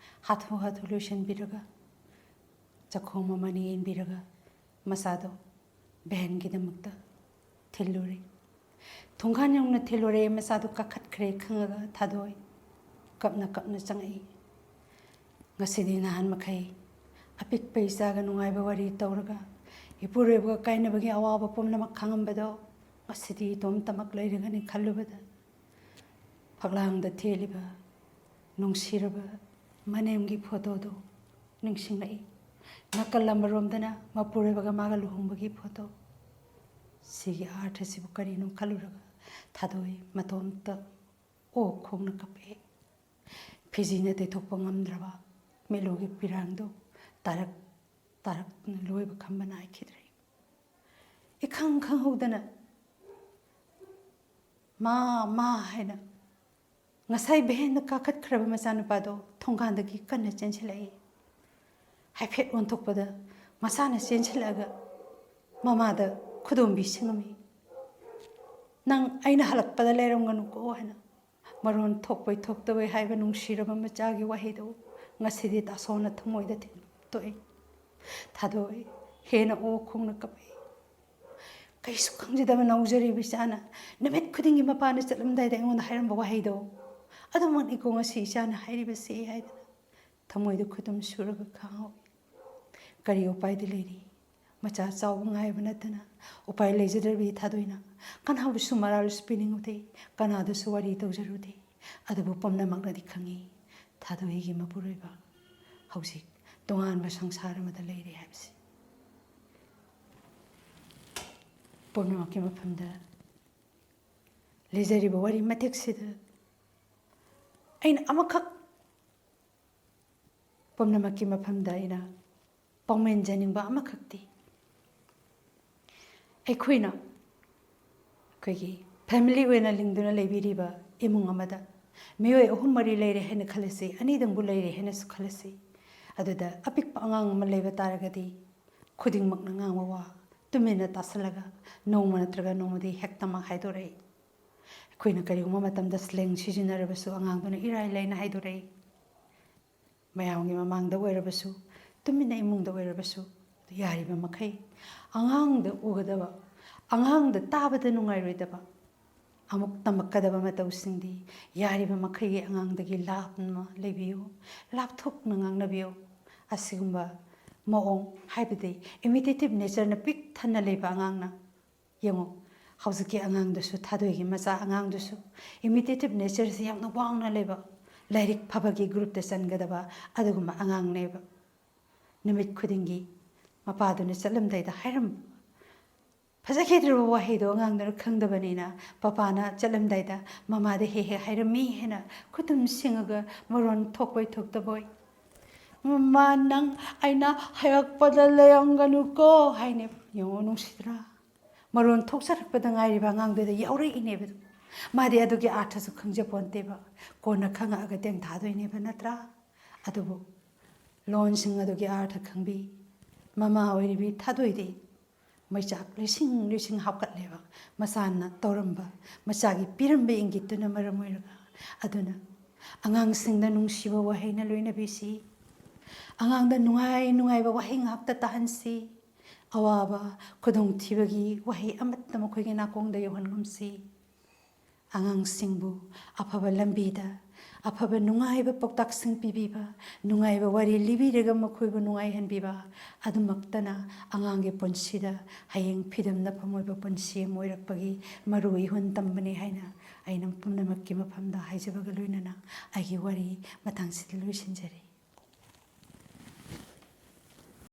ꯍꯥꯊꯨ ꯍꯥꯊꯨ ꯂꯣꯏꯁꯤꯟꯕꯤꯔꯒ, ꯆꯥꯛꯈꯣꯝ ꯑꯃꯅꯤ ꯏꯟꯕꯤꯔꯒ ꯃꯆꯥꯗꯣ ꯚꯦꯟꯒꯤꯗꯃꯛꯇ ꯊꯤꯜꯂꯨꯔꯦ꯫ ꯊꯣꯡꯒꯥꯟ ꯌꯧꯅ ꯊꯤꯜꯂꯨꯔꯦ꯫ ꯃꯆꯥꯗꯨ ꯀꯥꯈꯠꯈ꯭ꯔꯦ ꯈꯪꯉꯒ ꯊꯥꯗꯣꯏ ꯀꯞꯅ ꯀꯞꯅ ꯆꯪꯉꯛꯏ꯫ ꯉꯁꯤꯗꯤ ꯅꯍꯥꯟ ꯃꯈꯩ ꯑꯄꯤꯛꯄ ꯏꯆꯥꯒ ꯅꯨꯡꯉꯥꯏꯕ ꯋꯥꯔꯤ ꯇꯧꯔꯒ ꯏꯄꯨꯔꯣꯏꯕꯒ ꯀꯥꯏꯅꯕꯒꯤ ꯑꯋꯥꯕ ꯄꯨꯝꯅꯃꯛ ꯈꯪꯉꯝꯕꯗꯣ ꯉꯁꯤꯗꯤ ꯏꯇꯣꯝꯇꯃꯛ ꯂꯩꯔꯒꯅꯤ ꯈꯜꯂꯨꯕꯗ ꯐꯛꯂꯥꯡꯗ ꯊꯦꯠꯂꯤꯕ ꯅꯨꯡꯁꯤꯔꯕ ꯃꯅꯦꯝꯒꯤ ꯐꯣꯇꯣꯗꯨ ꯅꯤꯡꯁꯤꯡꯂꯛꯏ꯫ ꯅꯥꯀꯜ ꯑꯃꯔꯣꯝꯗꯅ ꯃꯄꯨꯔꯣꯏꯕꯒ ꯃꯥꯒ ꯂꯨꯍꯣꯡꯕꯒꯤ ꯐꯣꯇꯣ꯫ ꯁꯤꯒꯤ ꯑꯥꯔꯊꯁꯤꯕꯨ ꯀꯔꯤꯅꯣ ꯈꯜꯂꯨꯔꯒ ꯊꯥꯗꯣꯏ ꯃꯇꯣꯝꯇ ꯑꯣꯛ ꯈꯣꯡꯅ ꯀꯞꯄꯛꯏ꯫ ꯐꯤꯖꯤꯅ ꯇꯩꯊꯣꯛꯄ ꯉꯝꯗ꯭ꯔꯕ ꯃꯤꯠꯂꯨꯒꯤ ꯄꯤꯔꯥꯡꯗꯨ ꯇꯥꯔꯛ ꯇꯥꯔꯛꯇꯨꯅ ꯂꯣꯏꯕ ꯈꯝꯕ ꯅꯥꯏꯈꯤꯗ꯭ꯔꯦ꯫ ꯏꯈꯪ ꯈꯪꯍꯧꯗꯅ "ꯃꯥ, ꯃꯥ" ꯍꯥꯏꯅ ꯉꯁꯥꯏ ꯚꯦꯟꯗ ꯀꯥꯈꯠꯈ꯭ꯔꯕ ꯃꯆꯥꯅꯨꯄꯥꯗꯣ ꯊꯣꯡꯒꯥꯟꯗꯒꯤ ꯀꯟꯅ ꯆꯦꯟꯁꯤꯜꯂꯛꯏ꯫ ꯍꯥꯏꯐꯦꯠ ꯑꯣꯟꯊꯣꯛꯄꯗ ꯃꯆꯥꯅ ꯆꯦꯟꯁꯤꯜꯂꯛꯑꯒ ꯃꯃꯥꯗ ꯈꯨꯗꯣꯝꯕꯤ ꯁꯤꯡꯉꯝꯃꯤ꯫ "ꯅꯪ ꯑꯩꯅ ꯍꯜꯂꯛꯄꯗ ꯂꯩꯔꯝꯒꯅꯨꯀꯣ" ꯍꯥꯏꯅ꯫ ꯃꯔꯣꯟ ꯊꯣꯛꯄꯩ ꯊꯣꯛꯇꯕꯩ ꯍꯥꯏꯕ ꯅꯨꯡꯁꯤꯔꯕ ꯃꯆꯥꯒꯤ ꯋꯥꯍꯩꯗꯨ ꯉꯁꯤꯗꯤ ꯇꯥꯁꯣꯅ ꯊꯃꯣꯏꯗ ꯊꯤꯟ ꯇꯣꯛꯏ꯫ ꯊꯥꯗꯣꯛꯏ꯫ ꯍꯦꯟꯅ ꯑꯣ ꯈꯣꯡꯅ ꯀꯞꯄꯤ꯫ ꯀꯩꯁꯨ ꯈꯪꯖꯗꯕ ꯅꯧꯖꯔꯤꯕ ꯏꯆꯥꯅ ꯅꯨꯃꯤꯠ ꯈꯨꯗꯤꯡꯒꯤ ꯃꯄꯥꯅ ꯆꯠꯂꯝꯗꯥꯏꯗ ꯑꯩꯉꯣꯟꯗ ꯍꯥꯏꯔꯝꯕ ꯋꯥꯍꯩꯗꯣ ꯑꯗꯨꯃꯛꯅꯤꯀꯣ ꯉꯁꯤ ꯏꯆꯥꯅ ꯍꯥꯏꯔꯤꯕꯁꯤ ꯍꯥꯏꯗꯅ ꯊꯃꯣꯏꯗ ꯈꯨꯗꯨꯝ ꯁꯨꯔꯒ ꯈꯥꯡꯍꯧꯏ꯫ ꯀꯔꯤ ꯎꯄꯥꯏꯗꯤ ꯂꯩꯔꯤ? ꯃꯆꯥ ꯆꯥꯎꯕ ꯉꯥꯏꯕ ꯅꯠꯇꯅ ꯎꯄꯥꯏ ꯂꯩꯖꯗ꯭ꯔꯕꯤ ꯊꯥꯗꯣꯏꯅ ꯀꯅꯥꯕꯨꯁꯨ ꯃꯔꯥꯜꯁꯨ ꯄꯤꯅꯤꯡꯉꯨꯗꯦ, ꯀꯅꯥꯗꯁꯨ ꯋꯥꯔꯤ ꯇꯧꯖꯔꯨꯗꯦ꯫ ꯑꯗꯨꯕꯨ ꯄꯨꯝꯅꯃꯛꯅꯗꯤ ꯈꯪꯉꯤ, ꯊꯥꯗꯣꯏꯒꯤ ꯃꯄꯨꯔꯣꯏꯕ ꯍꯧꯖꯤꯛ ꯇꯣꯉꯥꯟꯕ ꯁꯪꯁꯥꯔ ꯑꯃꯗ ꯂꯩꯔꯦ ꯍꯥꯏꯕꯁꯤ꯫ ꯄꯨꯝꯅꯃꯛꯀꯤ ꯃꯐꯝꯗ ꯂꯤꯖꯔꯤꯕ ꯋꯥꯔꯤ ꯃꯇꯦꯛꯁꯤꯗ ꯑꯩꯅ ꯑꯃꯈꯛ, ꯄꯨꯝꯅꯃꯛꯀꯤ ꯃꯐꯝꯗ ꯑꯩꯅ ꯄꯥꯎꯃꯦꯟꯖꯅꯤꯡꯕ ꯑꯃꯈꯛꯇꯤ, ꯑꯩꯈꯣꯏꯅ ꯑꯩꯈꯣꯏꯒꯤ family ꯑꯣꯏꯅ ꯂꯤꯡꯗꯨꯅ ꯂꯩꯕꯤꯔꯤꯕ ꯏꯃꯨꯡ ꯑꯃꯗ ꯃꯤꯑꯣꯏ ꯑꯍꯨꯝ ꯃꯔꯤ ꯂꯩꯔꯦ ꯍꯥꯏꯅ ꯈꯜꯂꯁꯤ, ꯑꯅꯤꯗꯪꯕꯨ ꯂꯩꯔꯦ ꯍꯥꯏꯅꯁꯨ ꯈꯜꯂꯁꯤ꯫ ꯑꯗꯨꯗ ꯑꯄꯤꯛꯄ ꯑꯉꯥꯡ ꯑꯃ ꯂꯩꯕ ꯇꯥꯔꯒꯗꯤ, ꯈꯨꯗꯤꯡꯃꯛꯅ ꯉꯥꯡꯕ ꯋꯥ ꯇꯨꯃꯤꯟꯅ ꯇꯥꯁꯜꯂꯒ ꯅꯣꯡꯃ ꯅꯠꯇ꯭ꯔꯒ ꯅꯣꯡꯃꯗꯤ ꯍꯦꯛꯇꯃꯛ ꯍꯥꯏꯗꯣꯔꯛꯏ꯫ ꯑꯩꯈꯣꯏꯅ ꯀꯔꯤꯒꯨꯝꯕ ꯃꯇꯝꯗ slang ꯁꯤꯖꯤꯟꯅꯔꯕꯁꯨ ꯑꯉꯥꯡꯗꯨꯅ ꯏꯔꯥꯏ ꯂꯥꯏꯅ ꯍꯥꯏꯗꯣꯔꯛꯏ꯫ ꯃꯌꯥꯝꯒꯤ ꯃꯃꯥꯡꯗ ꯑꯣꯏꯔꯕꯁꯨ, ꯇꯨꯃꯤꯟꯅ ꯏꯃꯨꯡꯗ ꯑꯣꯏꯔꯕꯁꯨ, ꯌꯥꯔꯤꯕ ꯃꯈꯩ ꯑꯉꯥꯡꯗ ꯎꯒꯗꯕ, ꯑꯉꯥꯡꯗ ꯇꯥꯕꯗ ꯅꯨꯡꯉꯥꯏꯔꯣꯏꯗꯕ, ꯑꯃꯨꯛ ꯇꯝꯃꯛꯀꯗꯕ ꯃꯇꯧꯁꯤꯡꯗꯤ ꯌꯥꯔꯤꯕ ꯃꯈꯩꯒꯤ ꯑꯉꯥꯡꯗꯒꯤ ꯂꯥꯞꯅ ꯂꯩꯕꯤꯌꯨ, ꯂꯥꯞꯊꯣꯛꯅ ꯉꯥꯡꯅꯕꯤꯌꯨ꯫ ꯑꯁꯤꯒꯨꯝꯕ ꯃꯑꯣꯡ, ꯍꯥꯏꯕꯗꯤ imitative nature ꯅ ꯄꯤꯛ ꯊꯟꯅ ꯂꯩꯕ ꯑꯉꯥꯡꯅ, ꯌꯦꯡꯉꯨ, ꯍꯧꯖꯤꯛꯀꯤ ꯑꯉꯥꯡꯗꯨꯁꯨ, ꯊꯥꯗꯣꯏꯒꯤ ꯃꯆꯥ ꯑꯉꯥꯡꯗꯨꯁꯨ imitative nature ꯁꯤ ꯌꯥꯝꯅ ꯋꯥꯡꯅ ꯂꯩꯕ, ꯂꯥꯏꯔꯤꯛ ꯐꯕꯒꯤ group ꯇ ꯆꯟꯒꯗꯕ ꯑꯗꯨꯒꯨꯝꯕ ꯑꯉꯥꯡꯅꯦꯕ꯫ ꯅꯨꯃꯤꯠ ꯈꯨꯗꯤꯡꯒꯤ ꯃꯄꯥꯗꯨꯅ ꯆꯠꯂꯝꯗꯥꯏꯗ ꯍꯥꯏꯔꯝꯕ ꯐꯖꯈꯤꯗ꯭ꯔꯕ ꯋꯥꯍꯩꯗꯣ ꯑꯉꯥꯡꯗꯨꯅ ꯈꯪꯗꯕꯅꯤꯅ, ꯄꯄꯥꯅ ꯆꯠꯂꯝꯗꯥꯏꯗ ꯃꯃꯥꯗ ꯍꯦꯛ ꯍꯦꯛ ꯍꯥꯏꯔꯝꯃꯤ ꯍꯥꯏꯅ ꯈꯨꯇꯨꯝ ꯁꯤꯡꯉꯒ ꯃꯔꯣꯟ ꯊꯣꯛꯄꯣꯏ ꯊꯣꯛꯇꯕꯣꯏ, "ꯃꯃꯥ, ꯅꯪ ꯑꯩꯅ ꯍꯥꯏꯔꯛꯄꯗ ꯂꯩꯔꯝꯒꯅꯨꯀꯣ" ꯍꯥꯏꯅꯦꯕ꯫ ꯌꯦꯡꯉꯣ, ꯅꯨꯡꯁꯤꯗ꯭ꯔꯥ? ꯃꯔꯣꯟ ꯊꯣꯛꯆꯔꯛꯄꯗ ꯉꯥꯏꯔꯤꯕ ꯑꯉꯥꯡꯗꯨꯗ ꯌꯥꯎꯔꯛꯏꯅꯦꯕ ꯑꯗꯨ꯫ ꯃꯥꯗꯤ ꯑꯗꯨꯒꯤ ꯑꯥꯔꯊꯁꯨ ꯈꯪꯖꯄꯣꯟꯇꯦꯕ꯫ ꯀꯣꯟꯅ ꯈꯪꯉꯛꯑꯒ ꯇꯦꯡꯊꯥꯗꯣꯏꯅꯦꯕ, ꯅꯠꯇ꯭ꯔꯥ? ꯑꯗꯨꯕꯨ ꯂꯣꯟꯁꯤꯡ ꯑꯗꯨꯒꯤ ꯑꯥꯔꯊ ꯈꯪꯕꯤ ꯃꯃꯥ ꯑꯣꯏꯔꯤꯕꯤ ꯊꯥꯗꯣꯏꯗꯤ ꯃꯩꯆꯥꯛ ꯂꯤꯁꯤꯡ ꯂꯤꯁꯤꯡ ꯍꯥꯞꯀꯠꯂꯦꯕ, ꯃꯆꯥꯅ ꯇꯧꯔꯝꯕ, ꯃꯆꯥꯒꯤ ꯄꯤꯔꯝꯕ ꯏꯪꯒꯤꯠꯇꯨꯅ ꯃꯔꯝ ꯑꯣꯏꯔꯒ꯫ ꯑꯗꯨꯅ ꯑꯉꯥꯡꯁꯤꯡꯗ ꯅꯨꯡꯁꯤꯕ ꯋꯥꯍꯩꯅ ꯂꯣꯏꯅꯕꯤꯁꯤ꯫ ꯑꯉꯥꯡꯗ ꯅꯨꯡꯉꯥꯏ ꯅꯨꯡꯉꯥꯏꯕ ꯋꯥꯍꯩ ꯉꯥꯛꯇ ꯇꯥꯍꯟꯁꯤ꯫ ꯑꯋꯥꯕ, ꯈꯨꯗꯣꯡꯊꯤꯕꯒꯤ ꯋꯥꯍꯩ ꯑꯃꯠꯇ ꯃꯈꯣꯏꯒꯤ ꯅꯥꯀꯣꯡꯗ ꯌꯧꯍꯟꯒꯨꯝꯁꯤ꯫ ꯑꯉꯥꯡꯁꯤꯡꯕꯨ ꯑꯐꯕ ꯂꯝꯕꯤꯗ, ꯑꯐꯕ ꯅꯨꯡꯉꯥꯏꯕ ꯄꯥꯎꯇꯥꯛꯁꯤꯡ ꯄꯤꯕꯤꯕ, ꯅꯨꯡꯉꯥꯏꯕ ꯋꯥꯔꯤ ꯂꯤꯕꯤꯔꯒ ꯃꯈꯣꯏꯕꯨ ꯅꯨꯡꯉꯥꯏꯍꯟꯕꯤꯕ, ꯑꯗꯨꯃꯛꯇꯅ ꯑꯉꯥꯡꯒꯤ ꯄꯨꯟꯁꯤꯗ ꯍꯌꯦꯡ ꯐꯤꯗꯝ ꯅꯐꯝ ꯑꯣꯏꯕ ꯄꯨꯟꯁꯤ ꯑꯃ ꯑꯣꯏꯔꯛꯄꯒꯤ ꯃꯔꯨ ꯏꯍꯨꯟ ꯇꯝꯕꯅꯤ ꯍꯥꯏꯅ ꯑꯩꯅ ꯄꯨꯝꯅꯃꯛꯀꯤ ꯃꯐꯝꯗ ꯍꯥꯏꯖꯕꯒ ꯂꯣꯏꯅꯅ ꯑꯩꯒꯤ ꯋꯥꯔꯤ ꯃꯇꯥꯡꯁꯤꯗ ꯂꯣꯏꯁꯤꯟꯖꯔꯦ꯫